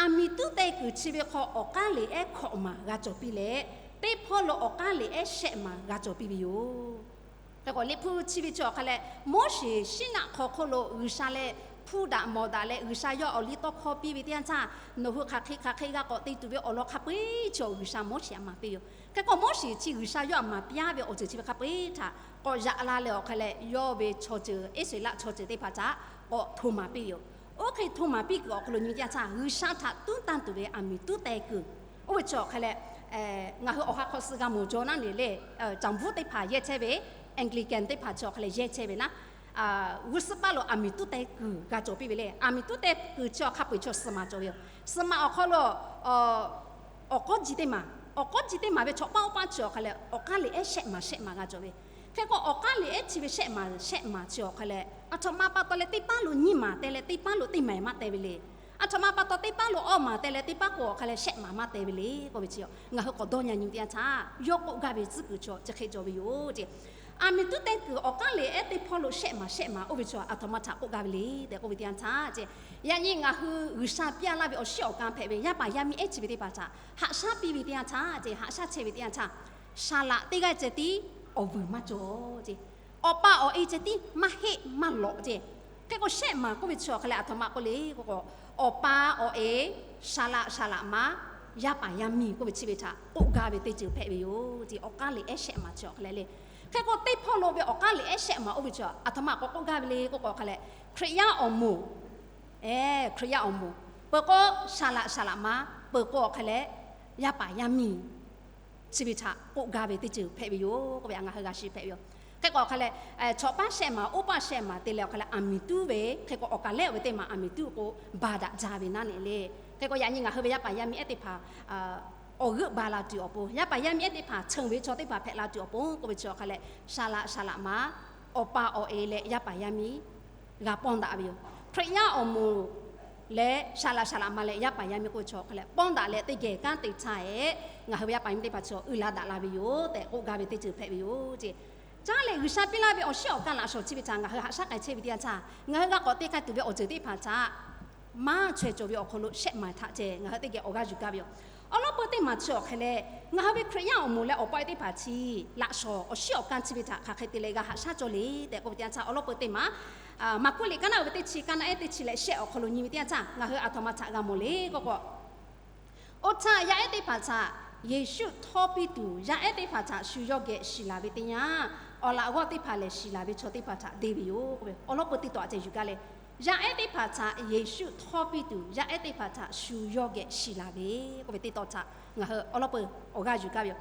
aˬ miˍ tuˉ teh kuiˬ chi ve hk'aw awˬ k'aˉ liꞈ ehˉ hkawꞈ maˬ g'a cawˬ piˇ leh, teˇ hpawˇ lo awˬ k'aˉ liꞈ ehˉ shehˆ maˬ g'a cawˬ piˇ ve yoˬ. Hk'e k'o, liꞈ hpu chi ve chi awˬ hk'a leh, Moˉseˍ shinˉ naˆ hk'aw hk'oˆ lo G'uiˬsha leh hpu daꞈ mawˬ daꞈ leh G'uiˬsha yawˇ awˬ liˇ tawˇ hkawˇ piˇ ve teˇ yanˇ htaˇ, nawˬ hui hk'aˬ hk'e hk'aˬ hk'e g'a k'awꞈ te tuˬ ve awˬ lawn hk'a peu-eˬ chi awˬ G'uiˬsha Moˉseˍ htaꞈ maˍ piˇ yoˬ. Hk'e k'o, Moˉseˍ chi G'uiˬsha yawˇ htaꞈ maˍ piˇ-a ve awˬ ceuˬ chi ve hk'a peu-eˬ htaꞈ k'awꞈ yaꞈ la leh awˬ hk'a leh, yawˇ ve chaw ceuˬ Iˉsaˍreˍlaˆ chaw ceuˬ teˇ hpaˍ htaꞈ k'awꞈ hto maˍ piˇ yoˬ. Oˇ hk'e hto maˍ piˇ kuiˬ awˬ hk'aw lo nyi ve teˇ yanˇ htaˇ, G'uiˬsha htaꞈ tuˉ tanˇ tuˬ ve aˬ miˍ tuˉ teh kuiˬ, oˇ ve chi awˬ hk'a leh, ngaˬ hui awˬ ha hk'aw suh g'a mawˬ jaw naˉ le le, Caˍ bvuhˉ teˇ hpaˍ yehˇ chehˇ ve, Anglican teˇ hpaˍ chi awˬ hk'a leh yehˇ chehˇ ve naˉ, g'uˇ suhˉ paˇ lo aˬ miˍ tuˉ teh kuiˬ g'a cawˬ piˇ ve le. Aˬ miˍ tuˉ teh kuiˬ chi awˬ hk'a peu-eˬ chaw suh maˍ cawˬ ve yoˬ. Suh maˍ awˬ hk'aw lo awˬ k'awˉ ji teˇ maˬ, awˬ k'awˉ ji teˇ maˬ ve chaw paˇ oˇ paˇ chi awˬ hk'a leh awˬ k'aˉ liꞈ ehˉ shehˆ maˬ shehˆ maˬ g'a cawˬ ve. Hk'e k'o, awˬ k'aˉ liꞈ ehˉ chi ve shehˆ maˍ shehˆ maˍ chi awˬ hk'a leh, aˬ htoꞈ ma pa taw leh teˇ paˉ lo nyiˇ maˍ te leh teˇ paˉ lo teˇ maˍ maˇ te ve le. Aˬ htoꞈ ma pa taw teˇ paˉ lo awˇ maˍ te leh teˇ paˉ k'o awˬ hk'a leh shehˆ maˍ maˇ te ve le k'oˆ ve chi, ngaˬ hui k'awꞈ dawˇ nyi nyi teˇ yanˇ htaˇ, yawˇ k'oˆ gaˇ ve tcuhˉ kuiˬ chi chi hk'e cawˬ ve yoˬ ce. Aˬ miˍ tuˉ teˇ kuiˬ awˬ k'aˉ liꞈ ehˉ teˇ hpawˇ lo shehˆ maˍ shehˆ maˍ oˇ ve chi aˬ htoꞈ ma htaꞈ k'oˆ gaˇ ve le tehꞈ k'oˆ ve teˇ yanˇ htaˇ ce, yaꞈ nyi ngaˬ hui G'uiˬsha piˇ laˇ ve awˬ shiˉ awˬ kan hpehꞈ ve yaˇ paˍ yaˇ miˇ ehˉ chi ve teˇ hpaˍ htaꞈ haꞈ shaˉ piˇ ve teˇ yanˇ htaˇ ce, haꞈ shaˉ chehˇ ve teˇ yanˇ htaˇ, saˍ laꞈ teˇ g'aˇ ceh tiˉ awˬ vuiˬ maˇ cawˬ ce. Awˬ pa awˬ e ceh tiˉ maˇ heˆ maˇ lawꞈ ce. Hk'e k'o, shehˆ maˍ k'oˆ ve chi awˬ hk'a leh aˬ htoꞈ ma k'oˆ le k'o k'o, awˬ pa awˬ e, saˍ laꞈ saˍ laꞈ ma, yaˇ paˍ yaˇ miˇ k'oˆ ve chi ve htaꞈ k'oˆ gaˇ ve teˇ ceuˬ hpehꞈ ve yoˬ ce. Awˬ k'aˉ liꞈ ehˉ shehˆ maˍ chi awˬ hk'a leh le. Hk'e k'o, teˇ hpawˇ lo ve awˬ k'aˉ liꞈ ehˉ shehˆ maˍ oˇ ve chi aˬ htoꞈ ma k'awꞈ k'oˆ gaˇ ve le k'oˆ k'o awˬ hk'a leh, Hkriꞈ yaˇ awˬ moˍ, e, Hkriꞈ yaˇ awˬ moˍ, peuˬ k'o saˍ laꞈ saˍ laꞈ ma, peuˬ k'o awˬ hk'a leh yaˇ paˍ yaˇ miˇ chi ve htaꞈ k'oˆ gaˇ ve teˇ ceuˬ hpehꞈ ve yoˬ k'oˆ ve ngaˬ hui g'a shiˍ hpehꞈ ve yoˬ. Hk'e k'o awˬ hk'a leh, chaw paˉ shehˆ maˍ, oˇ paˉ shehˆ maˍ te leh awˬ hk'a leh aˬ miˍ tuˉ ve, hk'e k'o awˬ kaˍ lehˉ oˇ ve teˇ maˬ aˬ miˍ tuˉ k'o baˬ daꞈ jaˇ ve naˉ neˬ le. Hk'e k'o yaꞈ nyi ngaˬ hui ve yaˇ paˍ yaˇ miˇ ehˉ teˇ hpaˍ awˬ g'euˆ ba la tuˬ awˬ pon, yaˇ paˍ yaˇ miˇ ehˉ teˇ hpaˍ cheuˬ ve chaw teˇ hpaˍ hpehꞈ la tuˬ awˬ pon k'oˆ ve chi awˬ hk'a leh, saˍ laꞈ saˍ laꞈ ma, awˬ pa awˬ e leh yaˇ paˍ yaˇ miˇ g'a pawnˇ daꞈ ve yoˬ. Hkriꞈ yaˇ awˬ moˍ leh saˍ laꞈ saˍ laꞈ ma leh yaˇ paˍ yaˇ miˇ k'oˆ ve chi awˬ hk'a leh pawnˇ daꞈ leh teˇ geh kanˉ te htaˇ eˬ, ngaˬ hui ve yaˇ paˍ yaˇ miˇ teˇ hpaˍ chi uiˍ la daꞈ la ve yoˬ tehꞈ k'oˆ gaˇ ve teˇ ceuˬ hpehꞈ ve yoˬ ce. Caˇ lehˬ G'uiˬsha piˇ laˇ ve awˬ shiˉ awˬ kan laꞈ shawˍ chi ve htaꞈ ngaˬ hui haꞈ shaˉ k'ai chehˇ ve teˇ yanˇ htaˇ, ngaˬ hui g'a k'awꞈ te k'ai tuˬ ve awˬ ceuˬ teˇ hpaˍ htaꞈ maˇ chaweh cawˬ ve awˬ hk'aw lo shehˆ maˍ htaꞈ ceh ngaˬ hui teˇ geh awˬ g'aˇ yuˬ gaˇ ve yoˬ. Awˬ lawn peu teˇ maˬ chi awˬ hk'a leh, ngaˬ hui ve Hkriꞈ yaˇ awˬ moˍ leh awˬ pa e teˇ hpaˍ chi laꞈ shawˍ awˬ shiˉ awˬ kan chi ve htaꞈ hk'aˬ hk'e te leh g'a haꞈ shaˉ cawˇ le tehꞈ k'oˆ ve teˇ yanˇ htaˇ, awˬ lawn peu teˇ maˬ, Maˍkuˆ liꞈ ka naˆ uiˍ ve teˇ chi, ka naˆ ehˉ teˇ chi leh shehˆ awˬ hk'aw lo nyi ve teˇ yanˇ htaˇ, ngaˬ hui aˬ htoꞈ ma htaꞈ g'a mawˬ le k'oˆ k'o, oˇ htaˇ yaˇ ehˉ teˇ hpaˍ htaꞈ Yeˍsuˆ htawˇ piˇ tuˬ, yaˇ ehˉ teˇ hpaˍ htaꞈ shu yawˇ geh shiˍ laˬ ve teˇ yanˇ, awˬ laꞈ g'awˇ teˇ hpaˍ lehˬ shiˍ laˬ ve chaw teˇ hpaˍ htaꞈ te ve yoˬ k'oˆ ve awˬ lawn peu teˇ tawˍ a ceh yuˬ gaˇ leh, yaˇ ehˉ teˇ hpaˍ htaꞈ Yeˍsuˆ htawˇ piˇ tuˬ, yaˇ ehˉ teˇ hpaˍ htaꞈ shu yawˇ geh shiˍ laˬ ve k'oˆ ve teˇ tawˍ htaꞈ ngaˬ hui awˬ lawn peu awˬ g'aˇ yuˬ gaˇ ve yoˬ.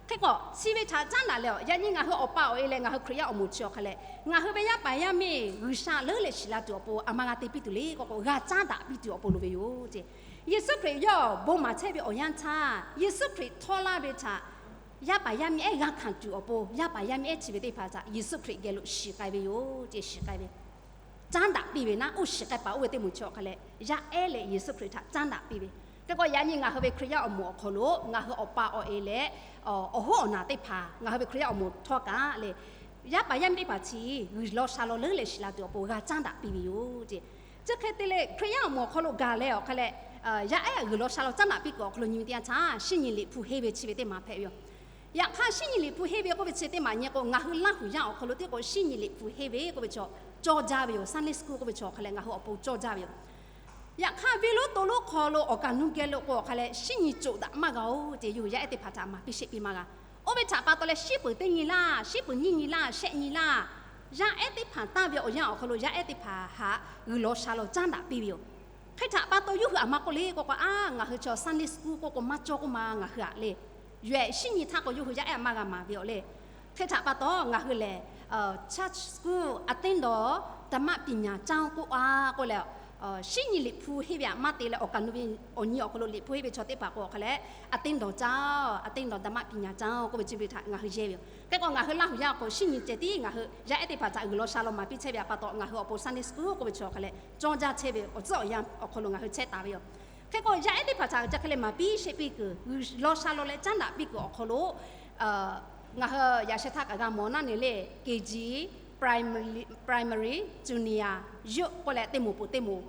Hk'e k'o, chi ve htaꞈ caˉ daꞈ leh, yaꞈ nyi ngaˬ hui awˬ pa awˬ e leh ngaˬ hui Hkriꞈ yaˇ awˬ moˍ chi awˬ hk'a leh, ngaˬ hui ve yaˇ paˍ yaˇ miˇ G'uiˬsha leuˉ leh shiˍ la tuˬ awˬ pon aˬ ma g'a te piˇ tuˬ le k'oˆ k'o, g'a caˉ daꞈ piˇ tuˬ awˬ pon loˍ ve yoˬ ce. Yeˍsuˆ Hkriꞈ yawˇ bon maˍ chehˇ ve awˬ yanˇ htaˇ, Yeˍsuˆ Hkriꞈ htawˇ laˇ ve htaꞈ yaˇ paˍ yaˇ miˇ ehˉ g'a hkanˍ tuˬ awˬ pon, yaˇ paˍ yaˇ miˇ ehˉ chi ve teˇ hpaˍ htaꞈ Yeˍsuˆ Hkriꞈ geh lo shiˍ k'ai ve yoˬ ce, shiˍ k'ai ve. Caˉ daꞈ piˇ ve naˉ, oˇ shiˍ k'ai paˍ oˇ ve teˇ moˍ chi awˬ hk'a leh, yaˇ ehˉ leh Yeˍsuˆ Hkriꞈ htaꞈ caˉ daꞈ piˇ ve. Hk'e k'o yaꞈ nyi ngaˬ hui ve Hkriꞈ yaˇ awˬ moˍ awˬ hk'aw lo ngaˬ hui awˬ pa awˬ e leh awˬ hoˉ awˬ naˬ teˇ hpaˍ ngaˬ hui ve Hkriꞈ yaˇ awˬ moˍ htawˇ kaꞈ leh, yaˇ paˍ yaˇ miˇ teˇ hpaˍ chi G'uiˬ law sha law leuˉ leh shiˍ la tuˬ awˬ pon g'a caˉ daꞈ piˇ ve yoˬ ce. Chi hk'e te leh Hkriꞈ yaˇ awˬ moˍ awˬ hk'aw lo gaˬ leh awˬ hk'a leh, yaˇ ehˉ G'uiˬ law sha law caˉ daꞈ piˇ kuiˬ awˬ hk'aw lo nyi ve teˇ yanˇ htaˇ, shinˉ nyi liꞈ hpu henˇ ve chi ve teˇ maˬ hpehꞈ ve yoˬ. Yaꞈ hk'aˇ shinˉ nyi liꞈ hpu henˇ ve k'oˆ ve chi teˇ maˬ nyi k'o, ngaˬ hui Laˇ huˍ yaˇ awˬ hk'aw lo teˇ k'o shinˉ nyi liꞈ hpu henˇ ve k'oˆ ve chaw cawˇ jaˇ ve yoˬ. Sunday school k'oˆ ve chaw awˬ hk'a leh ngaˬ hui awˬ pon cawˇ jaˇ ve yoˬ. Yaꞈ hk'aˇ venˇ lonˉ to lonˉ hk'aw lo awˬ kaˍ nuˇ geh lo k'o awˬ hk'a leh shinˉ nyi coˬ daꞈ maˇ g'a-oˬ ce, yawˇ hui yaˇ ehˉ teˇ hpaˍ htaꞈ maˍ piˇ sheˆ piˇ maˇ g'a. Oˇ ve htaꞈ pa taw leh shinˉ peuˬ teˇ nyi laˇ, shinˉ peuˬ nyiˇ nyi laˇ, shehˆ nyi laˇ, yaˇ ehˉ teˇ hpaˍ tanˇ ve awˬ yanˇ awˬ hk'aw lo yaˇ ehˉ teˇ hpaˍ htaꞈ G'uiˬ law sha law caˉ daꞈ piˇ ve yoˬ. Hk'e htaꞈ pa taw yawˇ hui aˬ ma k'oˆ le k'oˆ k'o, a, ngaˬ hui chaw Sunday school k'oˆ k'o maˇ cawˇ k'oˆ ma ngaˬ hui aꞈ le. Yaweh shinˉ nyi htaˇ k'o yawˇ hui yaˇ ehˉ maˇ g'a maˍ ve yoˬ le. Hk'e htaꞈ pa taw ngaˬ hui lehˬ, church school အသင်းတော်ဓမ္မပညာကျောင်း k'oˆ a k'oˆ leh, shinˉ nyi liꞈ hpu henˇ ve aꞈ maˇ te leh awˬ kaˍ nuˇ ve awˬ nyi awˬ hk'aw lo liꞈ hpu henˇ ve chaw teˇ hpaˍ k'o awˬ hk'a leh အသင်းတော်ကျောင်း, အသင်းတော်ဓမ္မပညာကျောင်း k'oˆ ve chi ve htaꞈ ngaˬ hui yehˇ ve yoˬ. Hk'e k'o ngaˬ hui Laˇ huˍ yaˇ awˬ hk'aw shinˉ nyi ceh tiˉ ngaˬ hui yaˇ ehˉ teˇ hpaˍ htaꞈ G'uiˬ law sha law maˍ piˇ chehˇ ve aꞈ pa taw ngaˬ hui awˬ pon Sunday school k'oˆ ve chaw awˬ hk'a leh cawˇ jaˇ chehˇ ve awˬ tcuhˉ awˬ yanˇ awˬ hk'aw lo ngaˬ hui chehˇ taˍ ve yoˬ. Hk'e k'o yaˇ ehˉ teˇ hpaˍ htaꞈ chi hk'e leh maˍ piˇ sheˆ piˇ kuiˬ, G'uiˬ law sha law leh caˉ daꞈ piˇ kuiˬ awˬ hk'aw lo ngaˬ hui yaꞈ sheh htaˇ kaꞈ g'a mawˬ naˉ ne le, K G, primary, primary, junior, youth k'oˆ leh teˇ moˍ peuˬ teˇ moˍ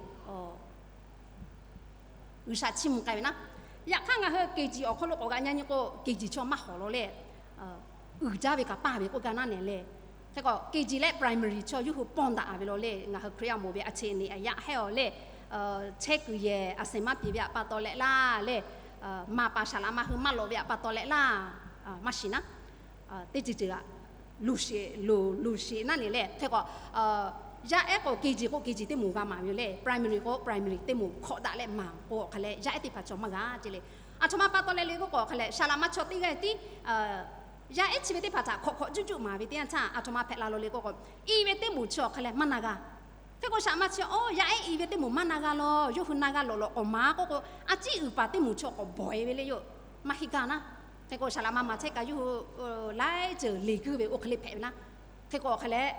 G'uiˬsha chiˇ mvuh k'ai ve naˉ. Yaꞈ hk'aˇ ngaˬ hui K G awˬ hk'aw lo k'awꞈ g'a nyi nyi k'o K G chaw maˇ hawˍ law le, uiˍ jaˇ ve kaꞈ paˇ ve k'oˆ gaˇ naˉ ne le. Hk'e k'o K G leh primary chaw yawˇ hui pawnˇ daꞈ ve law le, ngaˬ hui Hkriꞈ yaˇ awˬ moˍ ve အခြေအနေအရ hehˇ awˬ le, chehˇ kuiˬ yehˬ aˬ seˍ maˇ piˍ ve aꞈ pa taw leh laˇ le, maˍ paˍ shaˍ laꞈ ma hui maˇ lawꞈ ve aꞈ pa taw leh laˇ, maˇ shiˍ naˉ. Teˇ ceuˬ ceuˬ aꞈ luˬ sheˍ luˬ luˬ sheˍ naˉ ne le. Hk'e k'o yaˇ ehˉ k'o K G k'o K G teˇ moˍ g'a maˍ ve yoˬ le, primary k'o primary teˇ moˍ hkawꞈ daꞈ leh maˍ k'o awˬ hk'a leh yaˇ ehˉ teˇ hpaˍ chaw maˇ g'a ce le. Aˬ htoꞈ ma pa taw leh le k'oˆ k'o awˬ hk'a leh shaˍ laꞈ ma chaw teˇ g'aˇ tiˉ yaˇ ehˉ chi ve teˇ hpaˍ htaꞈ hkawꞈ hkawꞈ juˇ juˇ maˍ ve teˇ yanˇ htaˇ aˬ htoꞈ ma hpehꞈ la lo le k'oˆ k'o, i ve teˇ moˍ chi awˬ hk'a leh maˇ na g'a. Hk'e k'o shaˍ ma chi, o, yaˇ ehˉ i ve teˇ moˍ maˇ na g'a law, yawˇ hui na g'a lawꞈ lawꞈ k'awꞈ maˍ k'oˆ k'o, a ciˉ uiˍ paˍ teˇ moˍ chi k'awꞈ bawˬ e ve le yoˬ. Maˇ heˆ gaˇ naˉ. Hk'e k'o, saˍ laꞈ ma maˍ chehˇ kaꞈ yawˇ hui laiˉ ceuˬ leˬ guiˇ ve oˇ hk'e le hpehꞈ ve naˉ. Hk'e k'o, awˬ hk'e leh,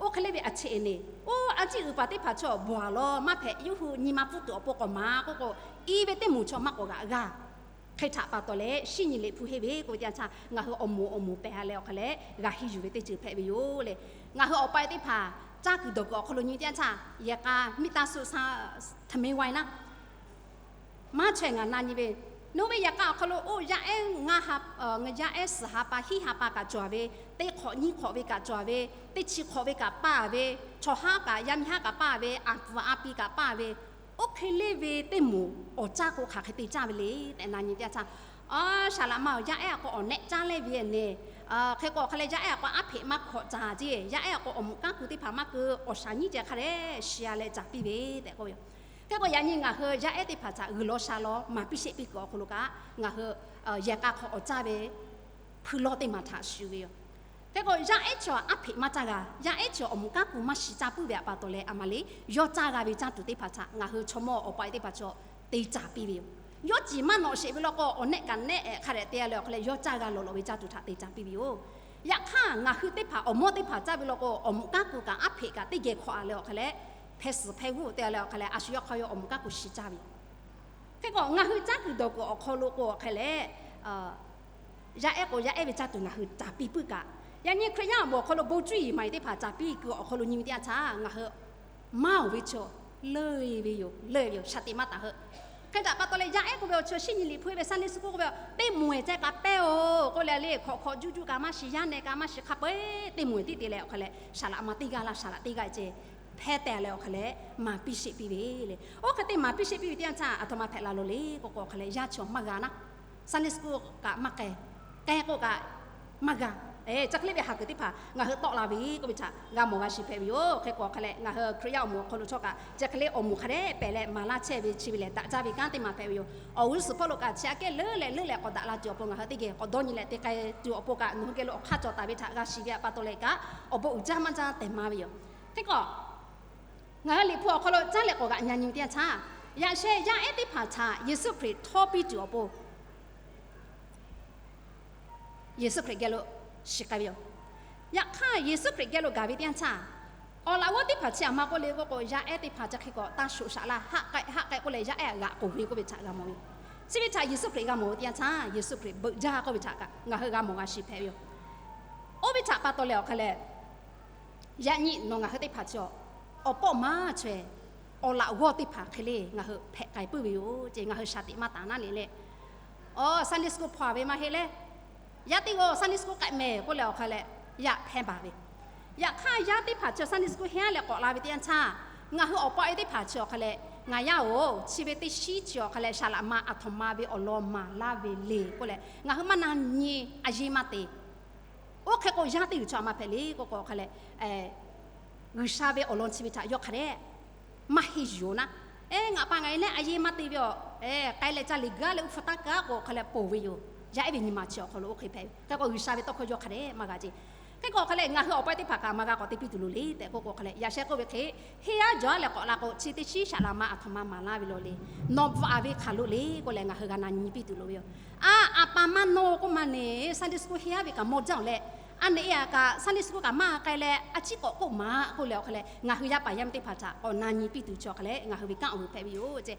oˇ hk'e le ve a cheꞈ eˬ neˬ, oˇ a ciˉ uiˍ paˍ teˇ hpaˍ chaw bvuhˬ a lawˬ maˇ hpehꞈ, yawˇ hui nyi ma pfuhˇ tuˬ awˬ pon k'awꞈ maˍ k'oˆ k'o, i ve teˇ moˍ chaw maˇ k'awꞈ g'aꞈ g'a. Hk'e htaꞈ pa taw leh, shinˉ nyi liꞈ hpu henˇ ve k'oˆ ve teˇ yanˇ htaˇ, ngaˬ hui awˬ moˍ awˬ moˍ pehˬ ha leh awˬ hk'e leh g'a henˇ yuˬ ve teˇ ceuˬ hpehꞈ ve yoˬ le. Ngaˬ hui awˬ pa e teˇ hpaˍ caˇ kuiˬ dawˬ kuiˬ awˬ hk'aw lo nyi teˇ yanˇ htaˇ, yehˬ k'a miˇ taˇ suh sa htaꞈ meh wa e naˉ, maˇ chaweh ngaˬ na nyi ve, nawˬ ve yehˬ k'a awˬ hk'aw lo oˇ yaˇ ehˉ ngaˇ ha, yaˇ ehˉ suhˍ ha pa hiˉ ha pa kaꞈ cawˬ ve, teˇ hk'awꞈ nyiˇ hk'awꞈ ve kaꞈ cawˬ ve, teˇ chi hk'awꞈ ve kaꞈ paˇ ve, chaw haˉ kaꞈ yaˇ miˇ haˉ kaꞈ paˇ ve, a pfuhˍ a pi kaꞈ paˇ ve, oˇ hk'e le ve teˇ moˍ awˬ caˇ k'o hk'aˬ hk'e te caˇ ve le tehꞈ na nyi teˇ yanˇ htaˇ, a, saˍ laꞈ ma awˬ yaˇ ehˉ a k'o awˬ nehˆ caˉ leh ve neˬ, hk'e k'o awˬ hk'e leh yaˇ ehˉ a k'o aˉ hpeꞈ maˇ hkawꞈ caˍ ceˇ, yaˇ ehˉ a k'o awˬ moˍ kanˉ ku teˇ hpaˍ maˇ keu, awˬ shaˍ nyiˉ ceh hk'a dehꞈ shi a leh caˍ piˇ ve tehꞈ k'oˆ ve yoˬ. Hk'e k'o, yaꞈ nyi ngaˬ hui yaˇ ehˉ teˇ hpaˍ htaꞈ g'uiˬ law sha law maˍ piˇ sheˆ piˇ kuiˬ awˬ hk'aw lo kaꞈ, ngaˬ hui yehˬ k'a hk'aw awˬ caˇ ve hpui lawˇ teˇ maˬ htaꞈ shuˍ ve yoˬ. Hk'e k'o, yaˇ ehˉ chaw aˉ hpeꞈ maˇ caˇ g'a, yaˇ ehˉ chaw awˬ moˍ kanˉ ku maˇ shi caˇ puiˉ ve htaꞈ pa taw leh, a ma le, yawˇ caˇ g'a ve caˇ tuˬ teˇ hpaˍ htaꞈ ngaˬ hui chaw mawˇ awˬ pa e teˇ hpaˍ chaw te caˍ piˇ ve yoˬ. Yawˇ ciˍ maˇ nawꞈ sheˍ ve law k'o, awˬ nehˆ kaꞈ nehˆ ehˍ hk'a dehꞈ te a leh awˬ hk'e leh yawˇ caˇ g'a lawˬ lawˬ ve caˇ tuˬ htaꞈ te caˍ piˇ ve yoˬ. Yaꞈ hk'aˇ, ngaˬ hui teˇ hpaˍ awˬ mawˇ teˇ hpaˍ caˇ ve law k'o, awˬ moˍ kanˉ ku kaꞈ aˉ hpeꞈ kaꞈ teˇ geh hkawꞈ a leh awˬ hk'e leh, hpeh suhˍ hpeh g'uˇ te a leh awˬ hk'e leh, a shu yawˇ hk'aˇ yawˇ awˬ moˍ kanˉ ku shi caˇ ve yoˬ. Hk'e k'o, ngaˬ hui caˇ kuiˬ dawˬ kuiˬ awˬ hk'aw lo k'o awˬ hk'e leh, yaˇ ehˉ k'o yaˇ ehˉ ve caˇ tuˬ ngaˬ hui caˍ piˇ puiˉ kaꞈ, yaꞈ nyi Hkriꞈ yaˇ awˬ moˍ awˬ hk'aw lo bon cuˇ yiˍ maˍ yiˍ teˇ hpaˍ caˍ piˇ kuiˬ awˬ hk'aw lo nyi ve teˇ yanˇ htaˇ, ngaˬ hui maˇ oˬ ve chaw leuˆ ve yoˬ, leuˆ ve yoˬ, shaˍ tiꞈ maˇ taˍ heuˆ. Hk'e htaꞈ pa taw leh, yaˇ ehˉ k'oˆ ve awˬ chaw shinˉ nyi liꞈ hpu henˇ ve Sunday school k'oˆ ve, teˇ moˍ ehˬ ceh kaꞈ pehˇ oˬ k'oˆ leh le, hkawꞈ hkawꞈ juˇ juˇ kaꞈ maˇ shiˍ, yaˇ neh kaꞈ maˇ shiˍ, hk'a peu-eˬ teˇ moˍ ehˬ tiˉ te leh awˬ hk'e leh, saˍ laꞈ ma teˇ g'aˇ laˇ saˍ laꞈ teˇ g'aˇ ceh hpehˇ teh leh awˬ hk'e leh maˍ piˇ sheˆ piˇ ve le. Oˇ hk'e te maˍ piˇ sheˆ piˇ ve teˇ yanˇ htaˇ, aˬ htoꞈ ma hpehꞈ la loˬ le k'oˆ k'o, awˬ hk'e leh yaˇ chaw maˇ g'a naˉ. Sunday school kaꞈ maˇ k'ai, k'ai k'o kaꞈ maˇ g'a. Chi hk'e le ve haˍ kuiˬ teˇ hpaˍ ngaˬ hui tawˆ la ve k'oˆ ve htaꞈ g'a mawˬ g'a shiˍ hpehꞈ ve yoˬ. Hk'e k'o awˬ hk'e leh, ngaˬ hui Hkriꞈ yaˇ awˬ moˍ awˬ hk'aw lo chaw kaꞈ chi hk'e le awˬ moˍ hk'a dehꞈ pehˬ leh maˍ laˇ chehˇ ve chi ve lehˬ, daꞈ jaˇ ve kanˉ teˇ maˬ hpehꞈ ve yoˬ. Awˬ g'uˇ suhˍ hpawˇ lo kaꞈ chi aꞈ kehˉ leuˉ leh leuˉ leh k'awꞈ daꞈ la tuˬ awˬ pon ngaˬ hui teˇ geh k'awꞈ dawˇ nyi leh te k'ai tuˬ awˬ pon kaꞈ, nawˬ hui geh lo awˬ hk'aˇ cawˬ taˍ ve htaꞈ g'a shiˍ ve htaꞈ pa taw leh kaꞈ, awˬ bon uiˍ jaˇ maˇ jaˇ tehꞈ maˍ ve yoˬ. Hk'e k'o, ngaˬ hui liꞈ hpu awˬ hk'aw lo caˉ leh k'awꞈ g'aꞈ nyi nyi ve teˇ yanˇ htaˇ, yaꞈ sheh yaˇ ehˉ teˇ hpaˍ htaꞈ Yeˍsuˆ Hkriꞈ htawˇ piˇ tuˬ awˬ pon Yeˍsuˆ Hkriꞈ geh lo shiˍ k'ai ve yoˬ. Yaꞈ hk'aˇ, Yeˍsuˆ Hkriꞈ geh lo gaˬ ve teˇ yanˇ htaˇ, awˬ laꞈ g'awˇ teˇ hpaˍ chi aꞈ ma k'oˆ le k'oˆ k'o, yaˇ ehˉ teˇ hpaˍ chi hk'e k'awꞈ taˇ shoꞈ shaꞈ laˇ, haˆ k'ai haˆ k'ai k'oˆ leh yaˇ ehˉ g'aꞈ k'oˬ ve k'oˆ ve htaꞈ g'a mawˬ ve yoˬ. Chi ve htaꞈ Yeˍsuˆ Hkriꞈ g'a mawˬ ve teˇ yanˇ htaˇ, Yeˍsuˆ Hkriꞈ beuꞈ jaˇ k'oˆ ve htaꞈ kaꞈ ngaˬ hui g'a mawˬ g'a shiˍ hpehꞈ ve yoˬ. Oˇ ve htaꞈ pa taw leh awˬ hk'e leh, yaꞈ nyi nawˬ ngaˬ hui teˇ hpaˍ chi awˬ pawˆ maˇ chaweh, awˬ laꞈ g'awˇ teˇ hpaˍ hk'e le ngaˬ hui hpehꞈ k'ai puiˉ ve yoˬ ce. Ngaˬ hui shaˍ tiꞈ maˇ taˍ naˉ le leh, aˬ, Sunday school hpaw a ve maˇ heˆ leh, yaˇ teˇ g'aˇ Sunday school k'ai mehˍ k'oˆ leh awˬ hk'e leh yaꞈ hpehˇ baˬ ve. Yaꞈ hk'aˇ, yaˇ teˇ hpaˍ chi Sunday school henˇ leh k'awꞈ la ve teˇ yanˇ htaˇ, ngaˬ hui awˬ pawˆ e teˇ hpaˍ chi awˬ hk'e leh, ngaˬ yaˇ-oˬ, chi ve teˇ shiˉ chi awˬ hk'e leh saˍ laꞈ ma aˬ htoꞈ ma ve awˬ lawn maˍ laˇ ve le k'oˆ leh, ngaˬ hui maˇ na nyi, a yeˇ maˇ te. Oˇ hk'e k'o, yaˇ teˇ g'uiˬ chaw aꞈ ma hpehꞈ le k'oˆ k'o, awˬ hk'e leh, G'uiˬsha ve awˬ lawn chi ve htaꞈ yawˇ hk'a dehꞈ maˇ henˇ yuˬ-oˬ naˉ. Eˬ, ngaˬ pa ngaˬ e leh a yeˇ maˇ te ve awˬ, k'ai leh ca liꞈ gaˇ leh uˉ hpu taˇ kaˉ k'o, awˬ hk'e leh ponˬ ve yoˬ. Yaˇ ehˉ ve nyi ma chi awˬ hk'aw lo oˇ hk'e hpehꞈ ve. Hk'e k'o, G'uiˬsha ve tawˇ hkawˇ yawˇ hk'a dehꞈ maˇ g'a ce. Hk'e k'o, awˬ hk'e leh ngaˬ hui awˬ pawˆ teˇ hpaˍ kaꞈ maˇ g'a k'awꞈ te piˇ tuˬ loˍ le tehꞈ k'oˆ k'o, awˬ hk'e leh yaꞈ sheh k'oˆ ve hk'e, henˇ yaˇ jawˬ aˉ leh k'awꞈ la k'o, chi teˇ shiˉ saˍ laꞈ ma aˬ htoꞈ ma maˍ laˇ ve law le. Nawˬ bvuhꞈ a ve hk'aˬ lo le k'oˆ leh ngaˬ hui g'a na nyi piˇ tuˬ loˍ ve yoˬ. A, a pa maˇ nawˇ k'oˆ ma neˬ Sunday school henˇ yaˇ ve kaꞈ mawˇ jaˇ-oˬ leh, a neˬ e a kaꞈ Sunday school kaꞈ maˇ k'ai leh, a ciˉ k'awꞈ k'oˆ maˍ k'oˆ leh, awˬ hk'e leh ngaˬ hui yaˇ paˍ yaˇ miˇ teˇ hpaˍ htaꞈ k'awꞈ na nyi piˇ tuˬ chi awˬ hk'e leh ngaˬ hui ve kanˉ awˬ g'uiˬ hpehꞈ ve yoˬ ce.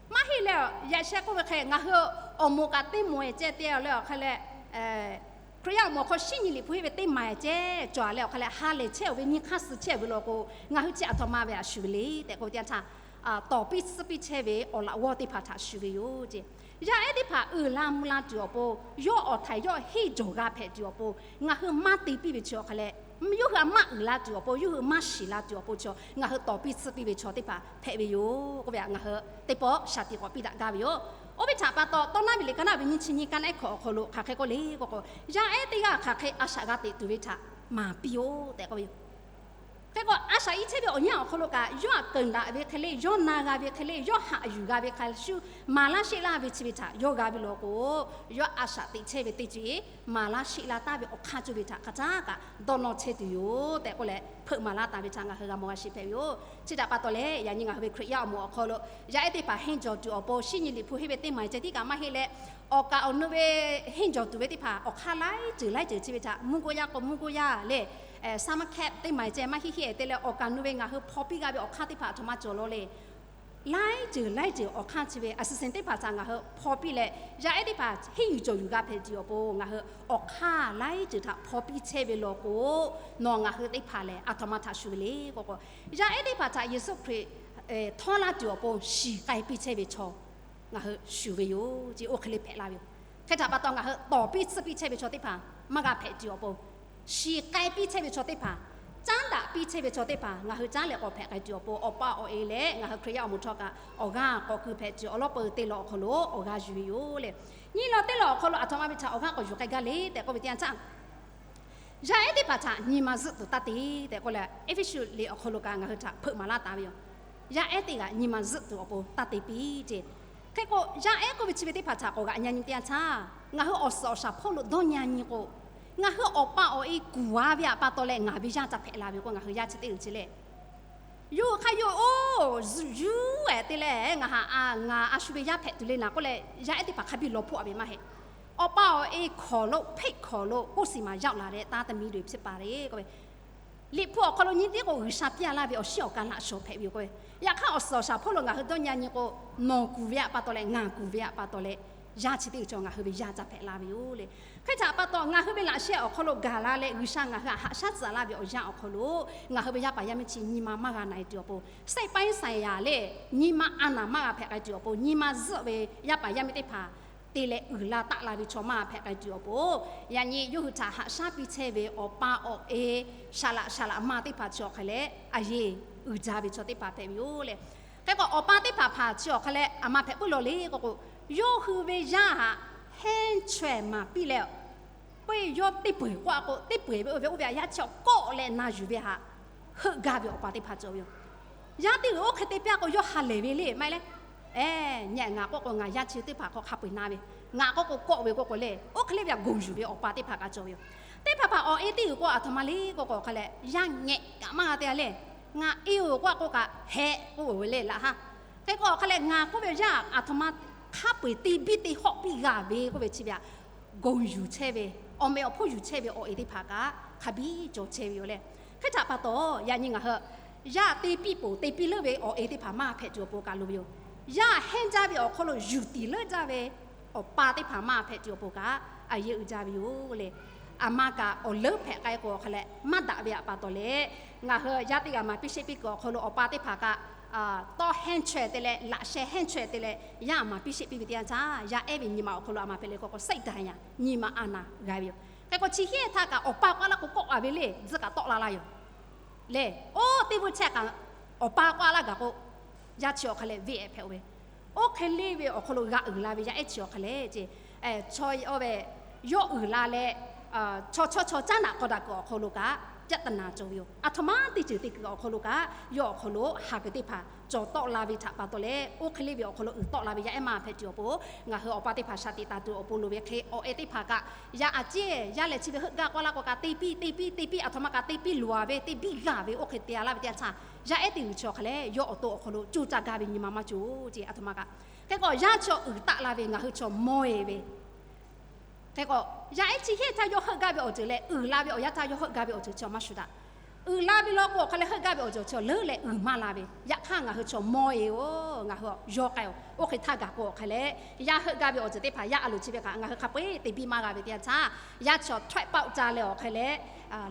Maˇ heˆ leh, yaꞈ sheh k'oˆ ve hk'e ngaˬ hui awˬ moˍ kaꞈ teˇ moˍ ehˬ ceh te leh awˬ hk'e leh, Hkriꞈ yaˇ awˬ moˍ hk'aw shinˉ nyi liꞈ hpu henˇ ve teˇ maˍ ehˬ ceh cawˬ a leh awˬ hk'e leh ha lehˬ chehˇ-oˬ ve nyiˇ hk'aˇ suh chehˇ ve law k'o, ngaˬ hui chi aˬ htoꞈ ma ve a shuˍ ve le tehꞈ k'oˆ ve teˇ yanˇ htaˇ, tawˍ piˇ tsuhˇ piˇ chehˇ ve awˬ laꞈ g'awˇ teˇ hpaˍ htaꞈ shuˍ ve yoˬ ce. Yaˇ ehˉ teˇ hpaˍ uiˍ la mvuh la tuˬ awˬ pon, yawˇ awˬ htaiˍ yawˇ henˇ jawˬ g'a hpehꞈ tuˬ awˬ pon, ngaˬ hui maˇ te piˇ ve chi awˬ hk'e leh, yawˇ hui a maˇ uiˍ la tuˬ awˬ pon, yawˇ hui maˇ shiˍ la tuˬ awˬ pon chaw, ngaˬ hui tawˍ piˇ tsuhˇ piˇ ve chaw teˇ hpaˍ hpehꞈ ve yoˬ k'oˆ ve htaꞈ ngaˬ hui teˇ pawˆ shaˍ tiꞈ k'awꞈ piˇ daꞈ gaˇ ve yoˬ. Oˇ ve htaꞈ pa taw, Tawˇ naˉ ve liꞈ ka naˉ ve nyiˇ chi nyiˇ ka naˉ ehˉ hkawꞈ awˬ hk'aw lo hk'aˬ hk'e k'oˆ le k'oˆ k'o, yaˇ ehˉ teˇ g'aˇ hk'aˬ hk'e a shaꞈ g'a teꞈ tuˬ ve htaꞈ maˍ piˇ-oˆ tehꞈ k'oˆ ve yoˬ. Hk'e k'o, a shaꞈ i chehˇ ve awˬ yanˇ awˬ hk'aw lo kaꞈ, yawˇ aꞈ keunˍ daꞈ ve hk'e le, yawˇ na g'a ve hk'e le, yawˇ haꞈ yuˬ g'a ve hk'a shuˍ, maˍ laˇ sheˆ laˇ ve chi ve htaꞈ yawˇ g'a ve law k'o, yawˇ a shaꞈ teꞈ chehˇ ve teˇ ceuˬ, maˍ laˇ sheˆ laˇ taˍ ve awˬ hk'aˇ cawˇ ve htaꞈ hk'a htaˇ kaꞈ dawˇ nawˇ chehˇ tuˬ yoˬ tehꞈ k'oˆ leh, hpeuꞈ maˍ laˇ taˍ ve htaꞈ ngaˬ hui g'a mawˬ g'a shiˍ hpehꞈ ve yoˬ. Chi htaꞈ pa taw leh, yaꞈ nyi ngaˬ hui ve Hkriꞈ yaˇ awˬ moˍ awˬ hk'aw lo yaˇ ehˉ teˇ hpaˍ henˇ jawˬ tuˬ awˬ pon, shinˉ nyi Liꞈ hpu henˇ ve teˇ maˬ ceh tiˉ kaꞈ maˇ heˆ leh, awˬ kaˍ awˬ nu ve henˇ jawˬ tuˬ ve teˇ hpaˍ awˬ hk'aˇ laiˉ ceuˬ laiˉ ceuˬ chi ve htaꞈ mvuhˇ goˇ yaˇ k'o mvuhˇ goˇ yaˇ leh, summer camp teˇ maˬ ceh maˇ heˆ heˆ te leh, awˬ kaˍ nu ve ngaˬ hui hpaw piˇ g'a ve awˬ hk'aˇ teˇ hpaˍ a htoꞈ ma cawˬ law le. Laiˉ ceuˬ laiˉ ceuˬ awˬ hk'aˇ chi ve a suhˍ seˍ teˇ hpaˍ htaꞈ ngaˬ hui hpaw piˇ leh, yaˇ ehˉ teˇ hpaˍ henˇ yuˬ cawˬ yuˬ g'a hpehꞈ tuˬ awˬ pon, ngaˬ hui awˬ hk'aˇ laiˉ ceuˬ htaꞈ hpaw piˇ chehˇ ve law k'o, nawˬ ngaˬ hui teˇ hpaˍ lehˬ a htoꞈ ma htaꞈ shuˍ ve le k'o k'o, yaˇ ehˉ teˇ hpaˍ htaꞈ Yeˍsuˆ Hkriꞈ htawˇ laˇ tuˬ awˬ pon shiˍ k'ai piˇ chehˇ ve chaw ngaˬ hui shuˍ ve yoˬ ce. Oˇ hk'e le hpehꞈ la ve yoˬ. Hk'e htaꞈ pa taw, ngaˬ hui tawˍ piˇ tsuhˇ piˇ chehˇ ve chaw teˇ hpaˍ maˇ g'a hpehꞈ tuˬ awˬ pon, shiˍ k'ai piˇ chehˇ ve chaw teˇ hpaˍ, caˉ daꞈ piˇ chehˇ ve chaw teˇ hpaˍ ngaˬ hui caˉ leh k'awꞈ hpehꞈ k'ai tuˬ awˬ pon, awˬ pa awˬ e leh ngaˬ hui Hkriꞈ yaˇ awˬ moˍ htawˇ kaꞈ awˬ g'aˇ k'awꞈ keu hpehꞈ tuˬ awˬ lawn peu teˇ lawn awˬ hk'aw lo awˬ g'aˇ yuˬ ve yoˬ le. Nyi law teˇ lawn awˬ hk'aw lo a htoꞈ ma ve htaꞈ awˬ g'aˇ k'awꞈ yuˬ k'ai gaˇ le tehꞈ k'oˆ ve teˇ yanˇ htaˇ, yaˇ ehˉ teˇ hpaˍ htaꞈ nyi ma zuhˆ tuˬ taˇ te tehꞈ k'oˆ leh, Eˇfeˇsuꞈ liꞈ awˬ hk'aw lo kaꞈ ngaˬ hui htaꞈ hpeuꞈ maˍ laˇ taˍ ve yoˬ. Yaˇ ehˉ teˇ g'aˇ nyi ma zuhˆ tuˬ awˬ pon taˇ te piˇ ce. Hk'e k'o, yaˇ ehˉ k'oˆ ve chi ve teˇ hpaˍ htaꞈ k'awꞈ g'aꞈ nyi nyi teˇ yanˇ htaˇ, ngaˬ hui awˬ suhˍ awˬ shaˍ hpawˇ lo dawˇ nyi nyi k'o, ngaˬ hui awˬ pa awˬ e kuˬ a ve htaꞈ pa taw leh ngaˬ ve yaˇ ca hpehꞈ la ve k'o, ngaˬ hui yaˇ chi teˇ g'uiˬ ce le. Yawˇ hui hk'aˇ yawˇ oˇ zuhꞈ yuˬ ehˍ te leh, ngaˬ haꞈ a ngaˬ a shu ve yaˇ hpehꞈ tuˬ le naˍ k'oˆ leh, yaˇ ehˉ teˇ hpaˍ hk'a biˇ law hpoˆ a ve maˇ heˆ. Awˬ pa awˬ e hkawˍ lo hpeˆ hkawˍ lo k'oˆ siˍ maˍ yaˇ laˬ leh taˇ te mi lo hpehꞈ paˍ le k'oˆ ve, Liꞈ hpu awˬ hk'aw lo nyi teˇ k'o G'uiˬsha piˇ a laˇ ve awˬ shiˉ awˬ ka laꞈ shawˍ hpehꞈ ve yoˬ k'oˆ ve. Yaꞈ hk'aˇ awˬ suhˍ awˬ shaˍ hpawˇ lo ngaˬ hui dawˇ nyi nyi k'o, nawˬ kuˬ ve htaꞈ pa taw leh ngaˬ kuˬ ve htaꞈ pa taw leh, yaˇ chi teˇ g'uiˬ chaw ngaˬ hui ve yaˇ ca hpehꞈ la ve yoˬ le. Hk'e htaꞈ pa taw, ngaˬ hui ve laꞈ sheh awˬ hk'aw lo gaˬ la leh G'uiˬsha ngaˬ hui htaꞈ haꞈ shaˉ tcuhˍ laˇ ve awˬ yanˇ awˬ hk'aw lo, ngaˬ hui ve yaˇ paˍ yaˇ miˇ chi nyi ma maˇ g'a na e tuˬ awˬ pon, စိတ်ပိုင်းဆိုင်ရာ le, nyi ma a naˍ maˇ g'a hpehꞈ k'ai tuˬ awˬ pon, nyi ma zuhˆ ve yaˇ paˍ yaˇ miˇ teˇ hpaˍ te leh uiˍ la taˆ la ve chaw maˇ hpehꞈ k'ai tuˬ awˬ pon, yaꞈ nyi yawˇ hui htaꞈ haꞈ shaˉ piˇ chehˇ ve awˬ pa awˬ e, saˍ laꞈ saˍ laꞈ ma teˇ hpaˍ chi awˬ hk'a leh a yeˇ uiˍ jaˇ ve chaw teˇ hpaˍ hpehꞈ ve yoˬ le. Hk'e k'o, awˬ pa teˇ hpaˍ hpaˍ chi awˬ hk'a leh aˬ ma hpehꞈ puiˉ law le k'oˆ k'o, yawˇ hui ve yaˇ htaꞈ henˇ chaweh maˍ piˇ leh, puiˉ yawˇ teˇ peu eˬ k'oˆ a k'o, teˇ peu eˬ ve oˇ ve yaˇ chi awˬ kawˆ leh na yuˬ ve htaꞈ heuˆ gaˇ ve awˬ pa teˇ hpaˍ cawˬ ve yoˬ. Yaˇ teˇ g'uiˬ oˇ hk'e te piˇ a k'o, yawˇ ha lehˬ ve le maˇ heˆ leh, e, nyi ngaˬ k'oˆ k'o ngaˬ yaˇ chi teˇ hpaˍ hk'aw hk'a peu eˬ na ve, ngaˬ k'oˆ k'o kawˆ ve k'oˆ k'o le, oˇ hk'e le ve htaꞈ gonˬ yuˬ ve awˬ pa teˇ hpaˍ kaꞈ cawˬ ve yoˬ. Teˇ hpaˍ hpaˍ awˬ e teˇ g'uiˬ k'o aˬ htoꞈ ma le k'oˆ k'o, awˬ hk'a leh yaˇ ngehꞈ kaꞈ maˇ g'a te a le, ngaˬ e oˬ k'oˆ a k'o kaꞈ heh k'oˆ ve le laꞈ ha. Hk'e k'o awˬ hk'a leh ngaˬ k'oˆ ve yaˇ aˬ htoꞈ ma hk'a peu eˬ te biˇ te hawˆ piˇ g'a ve k'oˆ ve chi ve htaꞈ gonˬ yuˬ chehˇ ve, awˬ meh awˬ hponˇ yuˬ chehˇ ve awˬ e teˇ hpaˍ kaꞈ hk'a biˇ cawˬ chehˇ ve yoˬ le. Hk'e htaꞈ pa taw, yaꞈ nyi ngaˬ hui yaˇ te piˇ poˬ te piˇ leuˉ ve awˬ e teˇ hpaˍ maˇ hpehꞈ tuˬ awˬ pon kaꞈ loˍ ve yoˬ. Yaˇ henˇ jaˇ ve awˬ hk'aw lo yuˬ tiˍ leuˉ jaˇ ve awˬ pa teˇ hpaˍ maˇ hpehꞈ tuˬ awˬ pon kaꞈ a yeˇ uiˍ jaˇ ve yoˬ le. Aˬ ma kaꞈ awˬ leuˉ hpehꞈ k'ai k'o awˬ hk'a leh maˇ daꞈ ve htaꞈ pa taw leh, ngaˬ hui yaˇ teˇ g'aˇ maˍ piˇ sheˆ piˇ kuiˬ awˬ hk'aw lo awˬ pa teˇ hpaˍ kaꞈ tawˇ henˇ chaweh te leh laꞈ sheh henˇ chaweh te leh yaˇ aˬ ma piˇ sheˆ piˇ ve teˇ yanˇ htaˇ, yaˇ ehˉ ve nyi ma awˬ hk'aw lo aˬ ma hpehꞈ le k'oˆ k'o, စိတ်ဒဏ်ရာ nyi ma a naˍ g'a ve yoˬ. Hk'e k'o chi hk'e htaˇ kaꞈ awˬ pa k'oˆ a laˇ k'o kawˆ a ve le, tcuh kaꞈ tawˆ la la yoˬ le. Oˇ teˇ vuhˇ chehˇ kaꞈ awˬ pa k'oˆ a laˇ gaˬ k'o, yaˇ chi awˬ hk'a leh venˇ ehˍ hpehꞈ-o ve, oˇ hk'e le ve awˬ hk'aw lo g'a uiˍ la ve yaˇ ehˉ chi awˬ hk'a leh ce, chaw ve yawˇ uiˍ la leh, chaw chawˇ chaw caˉ naꞈ k'aw daꞈ kuiˬ awˬ hk'aw lo kaꞈ ပြဿနာ cawˬ ve yoˬ. Aˬ htoꞈ ma teˇ ceuˬ te kuiˬ awˬ hk'aw lo kaꞈ yawˇ awˬ hk'aw lo haˍ kuiˬ teˇ hpaˍ cawˬ tawˆ la ve htaꞈ pa taw leh, oˇ hk'e le ve awˬ hk'aw lo uiˍ tawˆ la ve yaˇ ehˉ maˇ hpehꞈ tuˬ awˬ pon, ngaˬ hui awˬ pa teˇ hpaˍ shaˍ tiꞈ taˍ tuˬ awˬ pon loˍ ve hk'e, awˬ e teˇ hpaˍ kaꞈ yaˇ aꞈ ceˇ yaˇ lehˬ chi ve heuˆ gaˇ k'oˆ laˇ k'o kaꞈ te piˇ te piˇ te piˇ aˬ htoꞈ ma kaꞈ te piˇ loˍ a ve te biˇ g'a ve oˇ hk'e te a laˇ ve teˇ yanˇ htaˇ, yaˇ ehˉ teˇ g'uiˬ chi awˬ hk'a leh yawˇ awˬ to awˬ hk'aw lo coˇ caˇ gaˇ ve nyi ma maˇ cawˬ ce. Aˬ htoꞈ ma kaꞈ hk'e k'o, yaˇ chi awˬ uiˍ taˆ la ve ngaˬ hui chi awˬ mawˇ e ve hk'e k'o, yaˇ ehˉ chi hk'e htaˇ yawˇ heuˆ gaˇ ve awˬ ceuˬ leh uiˍ la ve awˬ yanˇ htaˇ yawˇ heuˆ gaˇ ve awˬ ceuˬ chi awˬ maˇ shuˍ daꞈ. Uiˍ la ve law k'o awˬ hk'a leh heuˆ gaˇ ve awˬ ceuˬ chi awˬ leuˉ leh uiˍ maˇ la ve, yaꞈ hk'aˇ ngaˬ hui chi awˬ mawˇ e-oˬ, ngaˬ hui yawˇ k'ai-oˬ. Oˇ hk'e htaˇ gaˬ k'o awˬ hk'a leh, yaˇ heuˆ gaˇ ve awˬ ceuˬ teˇ hpaˍ yaˇ a loˍ chi ve kaꞈ ngaˬ hui hk'a peu eˬ te biˇ maˇ g'a ve teˇ yanˇ htaˇ, yaˇ chi awˬ ထွဲပေါက် ca leh awˬ hk'a leh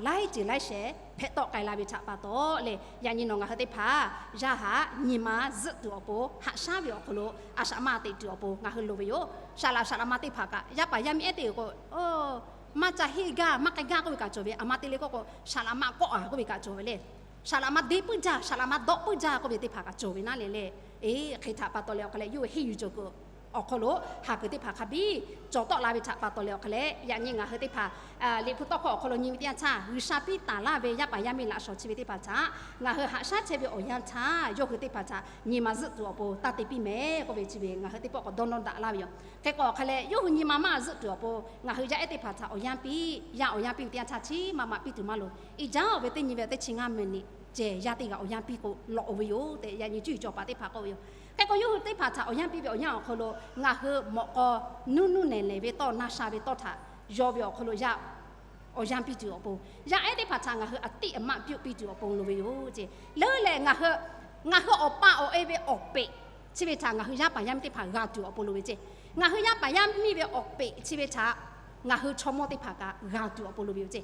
laiˉ ceuˬ laiˉ shehˍ hpehꞈ tawˆ k'ai la ve htaꞈ pa taw leh, yaꞈ nyi nawˬ ngaˬ hui teˇ hpaˍ yaˇ htaꞈ nyi ma zuhˆ tuˬ awˬ pon, haꞈ shaˉ ve awˬ hk'aw lo a shaꞈ maˇ teꞈ tuˬ awˬ pon ngaˬ hui loˍ ve yoˬ. Saˍ laꞈ saˍ laꞈ ma teˇ hpaˍ kaꞈ yaˇ paˍ yaˇ miˇ ehˉ teˇ g'uiˬ k'o, maˇ ca henˇ gaˇ maˇ k'ai gaˇ k'oˆ ve kaꞈ cawˬ ve, aˬ ma te le k'oˆ k'o saˍ laꞈ ma kawˆ a k'oˆ ve kaꞈ cawˬ ve le. Saˍ laꞈ ma deˇ puiˉ jaˇ, saˍ laꞈ ma dawˆ puiˉ jaˇ k'oˆ ve teˇ hpaˍ kaꞈ cawˬ ve naˉ leh le. E, hk'e htaꞈ pa taw leh awˬ hk'a leh yawˇ ve henˇ yuˬ cawˬ kuiˬ awˬ hk'aw lo haˍ kuiˬ teˇ hpaˍ hk'a biˇ cawˬ tawˆ la ve htaꞈ pa taw leh awˬ hk'a leh, yaꞈ nyi ngaˬ hui teˇ hpaˍ Liꞈ hpu tawˇ hkawˇ awˬ hk'aw lo nyi ve teˇ yanˇ htaˇ, G'uiˬsha piˇ taˍ laˇ ve yaˇ paˍ yaˇ miˇ laꞈ shawnˍ chi ve teˇ hpaˍ htaꞈ ngaˬ hui haꞈ shaˉ chehˇ ve awˬ yanˇ htaˇ, yawˇ hui teˇ hpaˍ htaꞈ nyi ma zuhˆ tuˬ awˬ pon taˇ te piˇ mehˍ k'oˆ ve chi ve ngaˬ hui teˇ pawˆ k'awꞈ dawˇ nawˇ daꞈ laˇ ve yoˬ. Hk'e k'o awˬ hk'a leh, yawˇ hui nyi ma maˇ zuhˆ tuˬ awˬ pon ngaˬ hui yaˇ ehˉ teˇ hpaˍ htaꞈ awˬ yanˇ piˇ, yaˇ awˬ yanˇ piˇ ve teˇ yanˇ htaˇ chi ma ma piˇ tuˬ maˇ loˍ. Iˉ jaˇ oˇ ve teˇ nyi ve teˇ chi ngaˇ meh ni ceh yaˇ teˇ g'aˇ awˬ yanˇ piˇ k'o lawꞈ-o ve yoˬ tehꞈ, yaꞈ nyi cuˇ yiˍ cawˬ paˍ teˇ hpaˍ k'oˆ ve yoˬ. Hk'e k'o yawˇ hui teˇ hpaˍ htaꞈ awˬ yanˇ piˇ ve awˬ yanˇ awˬ hk'aw lo ngaˬ hui mawꞈ k'aw nuˇ nuˇ nehˬ nehˬ ve tawˇ na sha ve tawˇ htaꞈ yaw ve awˬ hk'aw lo yaˇ awˬ yanˇ piˇ tuˬ awˬ pon, yaˇ ehˉ teˇ hpaˍ htaꞈ ngaˬ hui aꞈ tiˆ aꞈ maˆ piˇ piˇ tuˬ awˬ pon loˍ ve yoˬ ceˇ. Leuˉ leh ngaˬ hui, ngaˬ hui awˬ pa awˬ e ve awˬ peꞈ chi ve htaꞈ ngaˬ hui yaˇ paˍ yaˇ miˇ teˇ hpaˍ g'a tuˬ awˬ pon loˍ ve ceˇ. Ngaˬ hui yaˇ paˍ yaˇ miˇ ve awˬ peꞈ chi ve htaꞈ ngaˬ hui chaw mawˇ teˇ hpaˍ kaꞈ g'a tuˬ awˬ pon loˍ ve yoˬ ceˇ.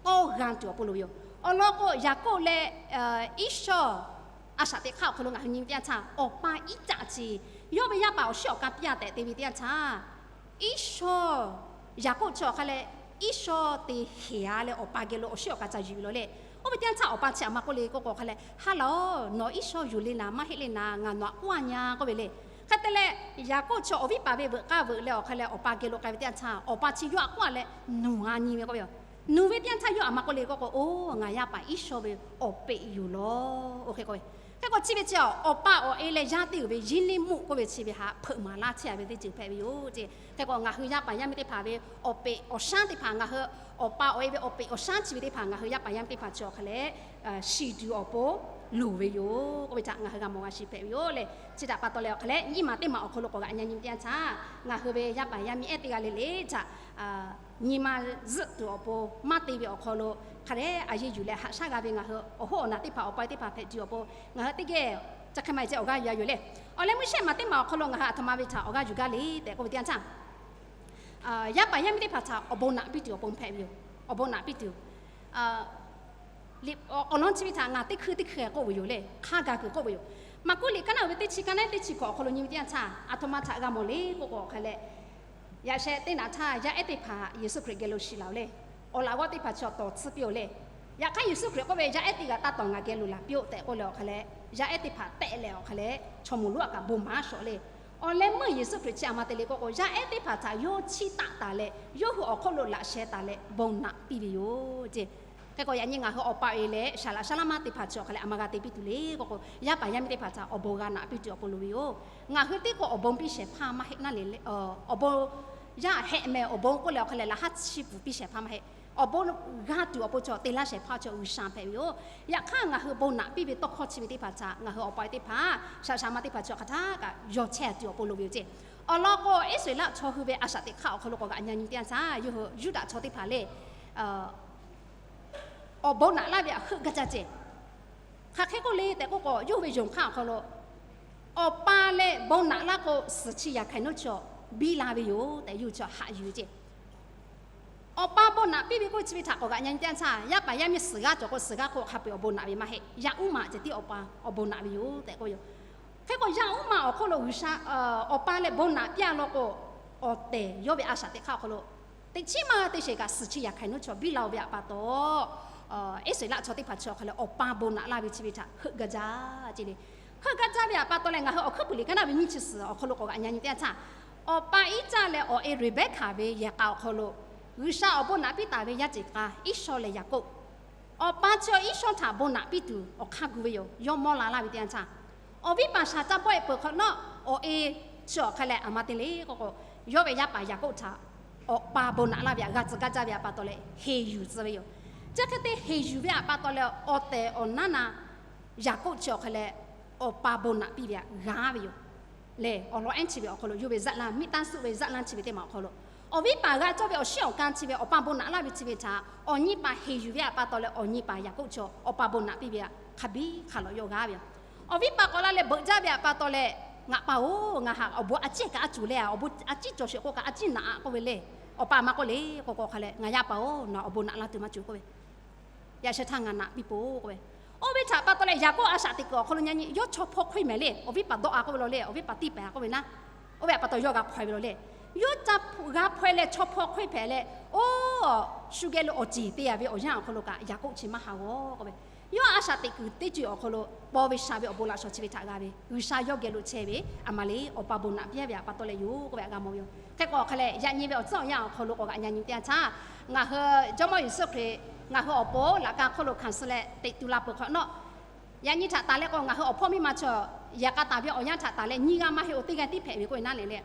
K'awˇ g'a tuˬ awˬ pon loˍ ve yoˬ. Awˬ lawn k'o, Yaˍkoˆ leh Iˉsawˇ a shaꞈ teꞈ hk'aˇ awˬ hk'aw lo ngaˬ hui nyi ve teˇ yanˇ htaˇ, awˬ pa Iˉcaˆ chi yawˇ ve yaˇ paˍ awˬ shinˉ awˬ ka piˇ-a tehꞈ te ve teˇ yanˇ htaˇ, Iˉsawˇ, Yaˍkoˆ chi awˬ hk'a leh Iˉsawˇ te heˍ-a leh awˬ pa geh lo awˬ shinˉ awˬ ka ca yuˬ ve law le. Oˇ ve teˇ yanˇ htaˇ awˬ pa chi aˬ ma k'oˆ le k'oˆ k'o, awˬ hk'a leh, Haˉ laˬ-oˬ, nawˬ Iˉsawˇ yuˬ le naˍ, maˇ heˆ le naˍ, ngaˬ nawˬ aꞈ k'oˆ-a nyi-a k'oˆ ve le. Hk'e te leh, Yaˍkoˆ chi awˬ viˉ paˍ ve veuꞈ k'aˇ veuꞈ leh awˬ hk'a leh awˬ pa geh lo k'ai ve teˇ yanˇ htaˇ, awˬ pa chi yawˇ aꞈ k'oˆ-a leh, Nuˬ-a nyi ve k'oˆ ve yoˬ. Nuˬ ve teˇ yanˇ htaˇ yawˇ aˬ ma k'oˆ le k'oˆ k'o, Oˇ, ngaˬ yaˇ paˍ Iˉsawˇ ve awˬ peꞈ yoˬ lawˬ. Oˇ hk'e k'oˆ ve. Hk'e k'o chi ve chi awˬ pa awˬ e leh yaˇ teˇ g'uiˬ ve yinˉ liˇ mvuhˆ k'oˆ ve chi ve htaꞈ hpeuꞈ maˍ laˇ chehˇ-a ve teˇ ceuˬ hpehꞈ ve yoˬ ceˇ. Hk'e k'o ngaˬ hui yaˇ paˍ yaˇ miˇ teˇ hpaˍ ve awˬ peꞈ awˬ shanˉ teˇ hpaˍ ngaˬ hui, awˬ pa awˬ e ve awˬ peꞈ awˬ shanˉ chi ve teˇ hpaˍ ngaˬ hui yaˇ paˍ yaˇ miˇ teˇ hpaˍ chi awˬ hk'a leh shiˍ tuˬ awˬ pon loˍ ve yoˬ k'oˆ ve htaꞈ ngaˬ hui g'a mawˬ g'a shiˍ hpehꞈ ve yoˬ le. Chi htaꞈ pa taw leh awˬ hk'a leh nyiˇ maˬ teˇ maˬ awˬ hk'aw lo k'awꞈ g'aꞈ nyi ve teˇ yanˇ htaˇ, ngaˬ hui ve yaˇ paˍ yaˇ miˇ ehˉ teˇ g'aˇ le le htaꞈ nyi ma zuhˆ tuˬ awˬ pon maˇ te ve awˬ hk'aw lo hk'a dehꞈ a yeˇ yuˬ leh haꞈ shaˉ g'a ve ngaˬ hui awˬ hoˉ awˬ naˬ teˇ hpaˍ awˬ pa teˇ hpaˍ hpehꞈ tuˬ awˬ pon ngaˬ hui teˇ geh chi hk'e ma ce awˬ g'aˇ yuˬ a yoˬ le. Awˬ leh Moˉseˆ maˬ teˇ maˬ awˬ hk'aw lo ngaˬ hui aˬ htoꞈ ma ve htaꞈ awˬ g'aˇ yuˬ gaˇ le tehꞈ k'oˆ ve teˇ yanˇ htaˇ, yaˇ paˍ yaˇ miˇ teˇ hpaˍ htaꞈ awˬ bon naꞈ piˇ tuˬ awˬ pon hpehꞈ ve yoˬ. Awˬ bon naꞈ piˇ tuˬ, awˬ lawn chi ve htaꞈ ngaˬ teˇ hkui teˇ hkui k'oˆ ve yoˬ le, hk'a gaˬ kuiˬ k'oˆ ve yoˬ. Maˍkuˆ liꞈ kaˉ naˆ uiˍ ve teˇ chi kaˉ naˆ teˇ chi hkawꞈ awˬ hk'aw lo nyi ve teˇ yanˇ htaˇ, aˬ htoꞈ ma htaꞈ g'a mawˬ le k'oˆ k'o awˬ hk'a leh, yaꞈ sheh teˇ naꞈ htaˇ yaˇ ehˉ teˇ hpaˍ Yeˍsuˆ Hkriꞈ geh lo shiˍ laˬ-oˬ le. Awˬ laꞈ g'awˇ teˇ hpaˍ chi awˬ tawˍ tsuhˇ piˇ-oˬ le. Yaꞈ hk'aˇ Yeˍsuˆ Hkriꞈ k'oˆ ve, Yaˇ ehˉ teˇ g'aˇ taˇ tawˍ ngaˬ geh lo laˬ piˇ-oˆ tehꞈ k'oˆ leh awˬ hk'a leh, yaˇ ehˉ teˇ hpaˍ tehˆ leh awˬ hk'a leh chaw moˍ lonˉ aꞈ kaꞈ bon maˍ-aˉ shawˍ le. Awˬ leh meuˇ Yeˍsuˆ Hkriꞈ chi aˬ ma te le k'oˆ k'o, yaˇ ehˉ teˇ hpaˍ htaꞈ yawˇ chiˇ taˆ taˍ leh yawˇ hui awˬ hk'oˆ lo laꞈ sheh taˍ leh bon naꞈ piˇ ve yoˬ ceˇ. Hk'e k'o yaꞈ nyi ngaˬ hui awˬ pa e leh saˍ laꞈ saˍ laˇ maˇ teˇ hpaˍ chi awˬ hk'a leh aˬ ma g'a te piˇ tuˬ le k'oˆ k'o, yaˇ paˍ yaˇ miˇ teˇ hpaˍ htaꞈ awˬ bon g'a naꞈ piˇ tuˬ awˬ pon loˍ ve yoˬ. Ngaˬ hui teˇ k'o awˬ bon piˇ shehˍ hpaˇ maˇ heˆ naˉ le le, awˬ bon yaˇ hehꞈ meh awˬ bon k'oˆ leh awˬ hk'a leh laꞈ haˉ chi pfuhˍ piˇ shehˍ hpaˇ maˇ heˆ. Awˬ bon g'a tuˬ awˬ pon chaw te laˇ shehˍ hpaˇ chaw G'uiˬsha hpehꞈ ve yoˬ. Yaꞈ hk'aˇ ngaˬ hui bon naꞈ piˇ ve tawˇ hkawˇ chi ve teˇ hpaˍ htaꞈ ngaˬ hui awˬ pa e teˇ hpaˍ saˍ laꞈ saˍ laˇ maˇ teˇ hpaˍ chi awˬ hk'aˬ htaˇ kaꞈ yawˇ chehˇ tuˬ awˬ pon loˍ ve yoˬ ceˇ. Awˬ lawn k'o, Iˉsaˍreˍlaˆ chaw hui ve a shaꞈ teꞈ hk'aˇ awˬ hk'aw lo k'awꞈ g'aꞈ nyi nyi teˇ yanˇ htaˇ, yawˇ hui Yuˇdaꞈ chaw teˇ hpaˍ le awˬ bon naꞈ laˇ ve htaꞈ heuˆ gaˇ jaˇ ceˇ. Hk'aˬ hk'e k'oˆ le tehꞈ k'oˆ k'o, yawˇ hui ve yonˍ hk'aˇ awˬ hk'aw lo awˬ pa leh bon naꞈ laˇ k'o, suhˍ chi yaꞈ hk'aiˍ nawˉ chaw biˇ la ve yoˬ tehꞈ yawˇ hui chaw haꞈ yuˬ ve ceˇ. Awˬ pa bon naꞈ piˇ ve k'oˆ chi ve htaꞈ k'awꞈ g'aꞈ nyi nyi teˇ yanˇ htaˇ, yaˇ paˍ yaˇ miˇ suhˍ g'aˇ cawˬ k'o, suhˍ g'aˇ hk'oˆ hk'a peu-eˬ awˬ bon naꞈ ve maˇ heˆ. Yaˇ uˉ maˬ ceh tiˉ awˬ pa awˬ bon naꞈ ve yoˬ tehꞈ k'oˆ yoˬ. Hk'e k'o yaˇ uˉ maˬ awˬ hk'oˆ lo G'uiˬsha awˬ pa leh bon naꞈ piˇ-a law k'o, awˬ tehˬ yawˇ ve a shaꞈ teꞈ hk'aˇ awˬ hk'aw lo teꞈ chiˉ maˇ g'a te sheˍ kaꞈ suhˍ chi yaꞈ hk'aiˍ nawˉ chaw biˇ la-o ve htaꞈ pa taw, Iˉsaˍreˍlaˆ chaw teˇ hpaˍ chi awˬ hk'a leh awˬ pa bon naꞈ laˇ ve chi ve htaꞈ heuˆ gaˇ jaˇ ceˇ le. Heuˆ gaˇ jaˇ ve htaꞈ pa taw leh ngaˬ hui Awˬ hkuiˉ puiˍ liꞈ kaˉ naˆ ve nyiˇ chi suhˍ awˬ hk'aw lo k'awꞈ g'aꞈ nyi nyi teˇ yanˇ htaˇ, awˬ pa Iˉcaˆ leh awˬ e Reˍbeˍkaˍ ve yehˬ k'a awˬ hk'aw lo G'uiˬsha awˬ bon naꞈ piˇ taˍ ve yaˇ ceˬ k'a Iˉsawˇ leh Yaˍkoˆ, awˬ pa chi Iˉsawˇ htaꞈ bon naꞈ piˇ tuˬ awˬ hk'aˇ gu ve yoˬ. Yawˇ mawˇ la laˇ ve teˇ yanˇ htaˇ, awˬ viˉ paˍ shaˍ caˇ bawˆ e peuˬ hk'awꞈ nawˉ, awˬ e chi awˬ hk'a leh aˬ ma te le k'oˆ k'o, yawˇ ve yaˇ paˍ Yaˍkoˆ htaꞈ awˬ pa bon naꞈ laˇ ve htaꞈ g'a tcuh gaˇ jaˇ ve htaꞈ pa taw leh heˍ yuˬ tcuh ve yoˬ. Chi hk'e te heˍ yuˬ ve htaꞈ pa taw leh awˬ tehˬ awˬ naˉ na Yaˍkoˆ chi awˬ hk'a leh awˬ pa bon naꞈ piˇ ve htaꞈ g'a ve yoˬ. Lehˬ awˬ lawn ehˉ chi ve awˬ hk'aw lo yawˇ ve zaˆ laˇ, miˇ taˇ suˆ ve zaˆ laˇ chi ve teˇ maˬ awˬ hk'aw lo, awˬ viˉ paˍ g'a cawˇ ve awˬ shinˉ awˬ kan chi ve awˬ pa bon naꞈ laˇ ve chi ve htaꞈ awˬ nyi paˍ heˍ yuˬ ve htaꞈ pa taw leh awˬ nyi paˍ Yaˍkoˆ chaw awˬ pa bon naꞈ piˇ ve htaꞈ hk'a biˇ hk'a lawꞈ yawˇ g'a ve yoˬ. Awˬ viˉ paˍ k'awꞈ la leh beuꞈ jaˇ ve htaꞈ pa taw leh, Ngaˬ pa-oˬ, ngaˬ htaꞈ awˬ bon a ciˉ kaꞈ a cuˬ le, awˬ bon a ciˉ cawˬ sheˍ k'oˆ kaꞈ a ciˉ naꞈ-a k'oˆ ve le. Awˬ pa aˬ ma k'oˆ le k'o k'o hk'a leh, Ngaˬ yaˇ paˍ-oˬ, nawˬ awˬ bon naꞈ laˇ tuˬ maˇ cawˬ k'oˆ ve, yaꞈ sheh htaˇ ngaˬ naꞈ piˇ peuˬ k'oˆ ve. Oˇ ve htaꞈ pa taw leh Yaˍkoˆ a shaꞈ teꞈ kuiˬ awˬ hk'aw lo nyi nyi yawˇ chaw hpawˇ hkawehˇ mehˍ le. Awˬ viˉ paˍ dawˆ-a k'oˆ ve law le, awˬ viˉ paˍ tiˇ pehˍ-a k'oˆ ve naˉ, oˇ ve htaꞈ pa taw yawˇ g'a hpaw-e ve law le. Yawˇ ca g'a hpaw-e leh chaw hpawˇ hkawehˇ hpehꞈ leh, oˇ shu geh lo awˬ ceˬ te-a ve awˬ yanˇ awˬ hk'aw lo kaꞈ Yaˍkoˆ chi maˇ haꞈ g'awˇ k'oˆ ve, Yawˇ a shaꞈ teꞈ kuiˬ teˇ ceuˬ awˬ hk'aw lo paw ve sha ve awˬ bon laꞈ shawˍ chi ve htaꞈ g'a ve, G'uiˬsha yawˇ geh lo chehˇ ve, aˬ ma le awˬ pa bon naꞈ piˇ ve pa taw leh yoˬ k'oˆ ve htaꞈ g'a mawˬ ve yoˬ. Hk'e k'o awˬ hk'a leh yaꞈ nyi ve awˬ tcuhˉ awˬ yanˇ awˬ hk'aw lo k'awꞈ g'aꞈ nyi teˇ yanˇ htaˇ, ngaˬ hui Jawˇmawˇ Yeˍsuˆ Hkriꞈ ngaˬ hui awˬ pon laꞈ ka hk'oˆ lo hkanˍ suh leh teꞈ tu la peuˬ hk'awꞈ nawˉ, yaꞈ nyi htaꞈ taˍ leh k'o ngaˬ hui awˬ hpawˇ miˇ ma chaw yehˬ k'a taˍ ve awˬ yanˇ htaꞈ taˍ leh nyiˇ g'aˇ maˇ heˆ-oˬ, teˇ g'aˇ tiˉ hpehꞈ ve k'oˆ ve naˉ leh leh,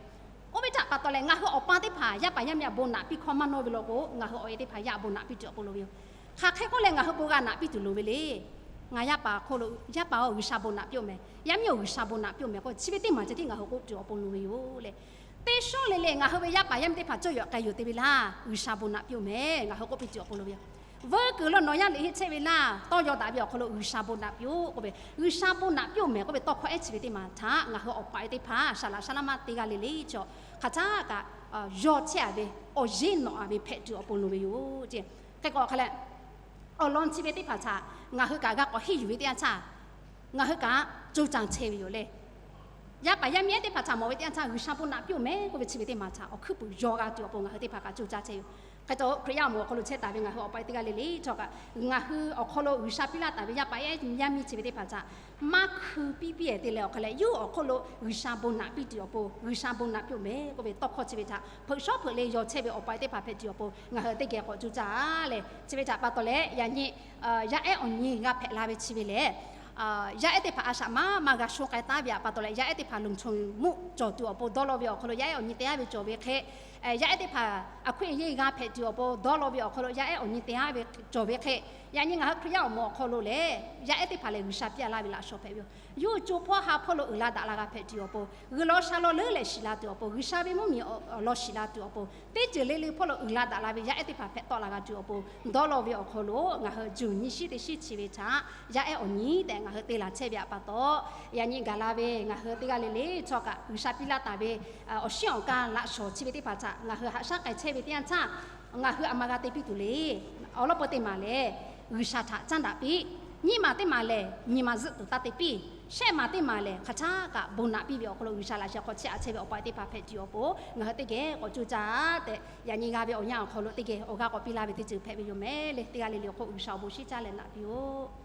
oˇ ve htaꞈ pa taw leh ngaˬ hui awˬ pa teˇ hpaˍ yaˇ paˍ yaˇ miˇ a bon naꞈ piˇ hkawˇ maˇ nawˇ ve law k'o, ngaˬ hui awˬ e teˇ hpaˍ yaˇ a bon naꞈ piˇ tuˬ awˬ pon loˍ ve yoˬ. Hk'aˬ hk'e k'oˆ leh ngaˬ hui bon g'a naꞈ piˇ tuˬ loˍ ve le. Ngaˬ yaˇ paˍ hk'oˆ lo, yaˇ paˍ-oˬ, G'uiˬsha bon naꞈ piˇ-oˬ mehˍ, yaˇ miˇ-oˬ, G'uiˬsha bon naꞈ piˇ-oˬ mehˍ k'o, chi ve teˇ maˬ ceh tiˉ ngaˬ hui k'oˆ tuˬ awˬ pon loˍ ve yoˬ le. Teˇ shawˉ le le ngaˬ hui ve yaˇ paˍ yaˇ miˇ teˇ hpaˍ cawˇ yawꞈ k'ai yoˬ te ve laˇ, G'uiˬsha bon naꞈ piˇ-oˬ mehˍ, ngaˬ hui k'oˆ piˇ tuˬ awˬ pon loˍ ve yoˬ. Veuˇ kuiˬ lo nawˬ yaˇ liꞈ henˇ chehˇ ve laˇ, tawˇ yaw daꞈ ve awˬ hk'aw lo G'uiˬsha bon naꞈ piˇ-oˬ k'oˆ ve, G'uiˬsha bon naꞈ piˇ-oˬ mehˍ k'oˆ ve tawˇ hkawˇ ehˉ chi ve teˇ maˬ htaꞈ ngaˬ hui awˬ pa e teˇ hpaˍ shaˍ laꞈ shaˍ laˇ maˇ teˇ g'aˇ le le chaw hk'aˬ htaˇ kaꞈ yawˇ chehˇ-a ve awˬ yeˇ nawꞈ-a ve hpehꞈ tuˬ awˬ pon loˍ ve yoˬ ce. Hk'e k'o hk'a leh, awˬ lawn chi ve teˇ hpaˍ htaꞈ ngaˬ hui kaꞈ g'a k'awꞈ henˇ yuˬ ve teˇ yanˇ htaˇ, ngaˬ hui kaꞈ co caˇ chehˇ ve yoˬ le. Yaˇ paˍ yaˇ miˇ ehˉ teˇ hpaˍ htaꞈ mawˬ ve teˇ yanˇ htaˇ G'uiˬsha bon naꞈ piˇ-oˬ mehˍ k'oˆ ve chi ve teˇ maˬ htaꞈ awˬ hkuiˉ puiˍ yaw g'a tuˬ awˬ pon ngaˬ hui teˇ hpaˍ kaꞈ co caˇ chehˇ yoˬ. Hk'e te Hkriꞈ yaˇ awˬ moˍ awˬ hk'aw lo chehˇ taˍ ve ngaˬ hui awˬ pa e teˇ g'aˇ le le chaw kaꞈ, ngaˬ hui awˬ hk'aw lo G'uiˬsha piˇ laˇ taˍ ve yaˇ paˍ yaˇ miˇ chi ve teˇ hpaˍ htaꞈ maˇ hkui piˇ piˇ-e te leh awˬ hk'a leh yawˇ awˬ hk'oˆ lo G'uiˬsha bon naꞈ piˇ tuˬ awˬ pon, G'uiˬsha bon naꞈ piˇ-oˬ mehˍ k'oˆ ve tawˇ hkawˇ chi ve htaꞈ hpeuꞈ shawˉ hpeuꞈ le yaw chehˇ ve awˬ pa e teˇ hpaˍ hpehꞈ tuˬ awˬ pon ngaˬ hui teˇ geh k'awꞈ co caˇ le. Chi ve htaꞈ pa taw leh yaꞈ nyi yaˇ ehˉ awˬ nyi g'a hpehꞈ la ve chi ve lehˬ, yaˇ ehˉ teˇ hpaˍ a shaꞈ maˇ maˇ g'a shonˇ k'ai taˉ ve htaꞈ pa taw leh yaˇ ehˉ teˇ hpaˍ loˍ choˬ muˆ cawˬ tuˬ awˬ pon dawˇ law ve awˬ hk'aw lo yaˇ ehˉ awˬ nyi te yaˇ ve cawˬ ve hk'e, yaˇ ehˉ teˇ hpaˍ a hkui yeˇ g'a hpehꞈ tuˬ awˬ pon dawˇ law ve awˬ hk'aw lo yaˇ ehˉ awˬ nyi te yaˇ ve cawˬ ve hk'e, yaꞈ nyi ngaˬ hui Hkriꞈ yaˇ awˬ moˍ awˬ hk'aw lo lehˬ yaˇ ehˉ teˇ hpaˍ lehˬ G'uiˬsha piˇ-a laˇ ve laꞈ shawnˍ hpehꞈ ve yoˬ. Yawˇ hui co hpawˇ ha hpawˇ lo uiˍ la daꞈ la g'a hpehꞈ tuˬ awˬ pon, g'uiˬ law sha law leuˉ leh shiˍ la tuˬ awˬ pon, G'uiˬsha ve mvuhˇmiˬ awˬ lawn shiˍ la tuˬ awˬ pon, teˇ ceuˬ le le hpawˇ lo uiˍ la daꞈ la ve yaˇ ehˉ teˇ hpaˍ hpehꞈ tawˆ la g'a tuˬ awˬ pon dawˇ law ve awˬ hk'aw lo ngaˬ hui June nyiˇ shiˉ teˇ shiˉ chi ve htaꞈ yaˇ ehˉ awˬ nyi tehꞈ ngaˬ hui te laˬ chehˇ ve htaꞈ pa taw, yaꞈ nyi gaˬ la ve ngaˬ hui teˇ g'aˇ le le chaw kaꞈ G'uiˬsha piˇ laˇ taˍ ve awˬ shinˉ awˬ ka laꞈ shawnˍ chi ve teˇ hpaˍ htaꞈ ngaˬ hui haꞈ shaˉ k'ai chehˇ ve teˇ yanˇ htaˇ, ngaˬ hui a ma g'a te piˇ tuˬ le. Awˬ lawn peu teˇ maˬ lehˬ G'uiˬsha htaꞈ caˉ daꞈ piˇ, nyiˇ maˬ teˇ maˬ lehˬ nyi ma zuhˆ tuˬ taˇ te piˇ, shehˆ maˬ teˇ maˬ lehˬ hk'aˬ htaˇ kaꞈ bon naꞈ piˇ ve awˬ hk'aw lo G'uiˬsha laꞈ sheh hk'aw chehˇ a chehˇ ve awˬ pa e teˇ hpaˍ hpehꞈ tuˬ awˬ pon ngaˬ hui teˇ geh k'awꞈ co caˇ tehꞈ yaꞈ nyi g'a ve awˬ yanˇ awˬ hk'aw lo teˇ geh awˬ g'aˇ k'awꞈ piˇ laˇ ve teˇ ceuˬ hpehꞈ ve yoˬ mehˍ le. Teˇ g'aˇ le le awˬ hk'oˆ G'uiˬsha awˬ bon shiˉ caˉ leh naꞈ piˇ-oˆ.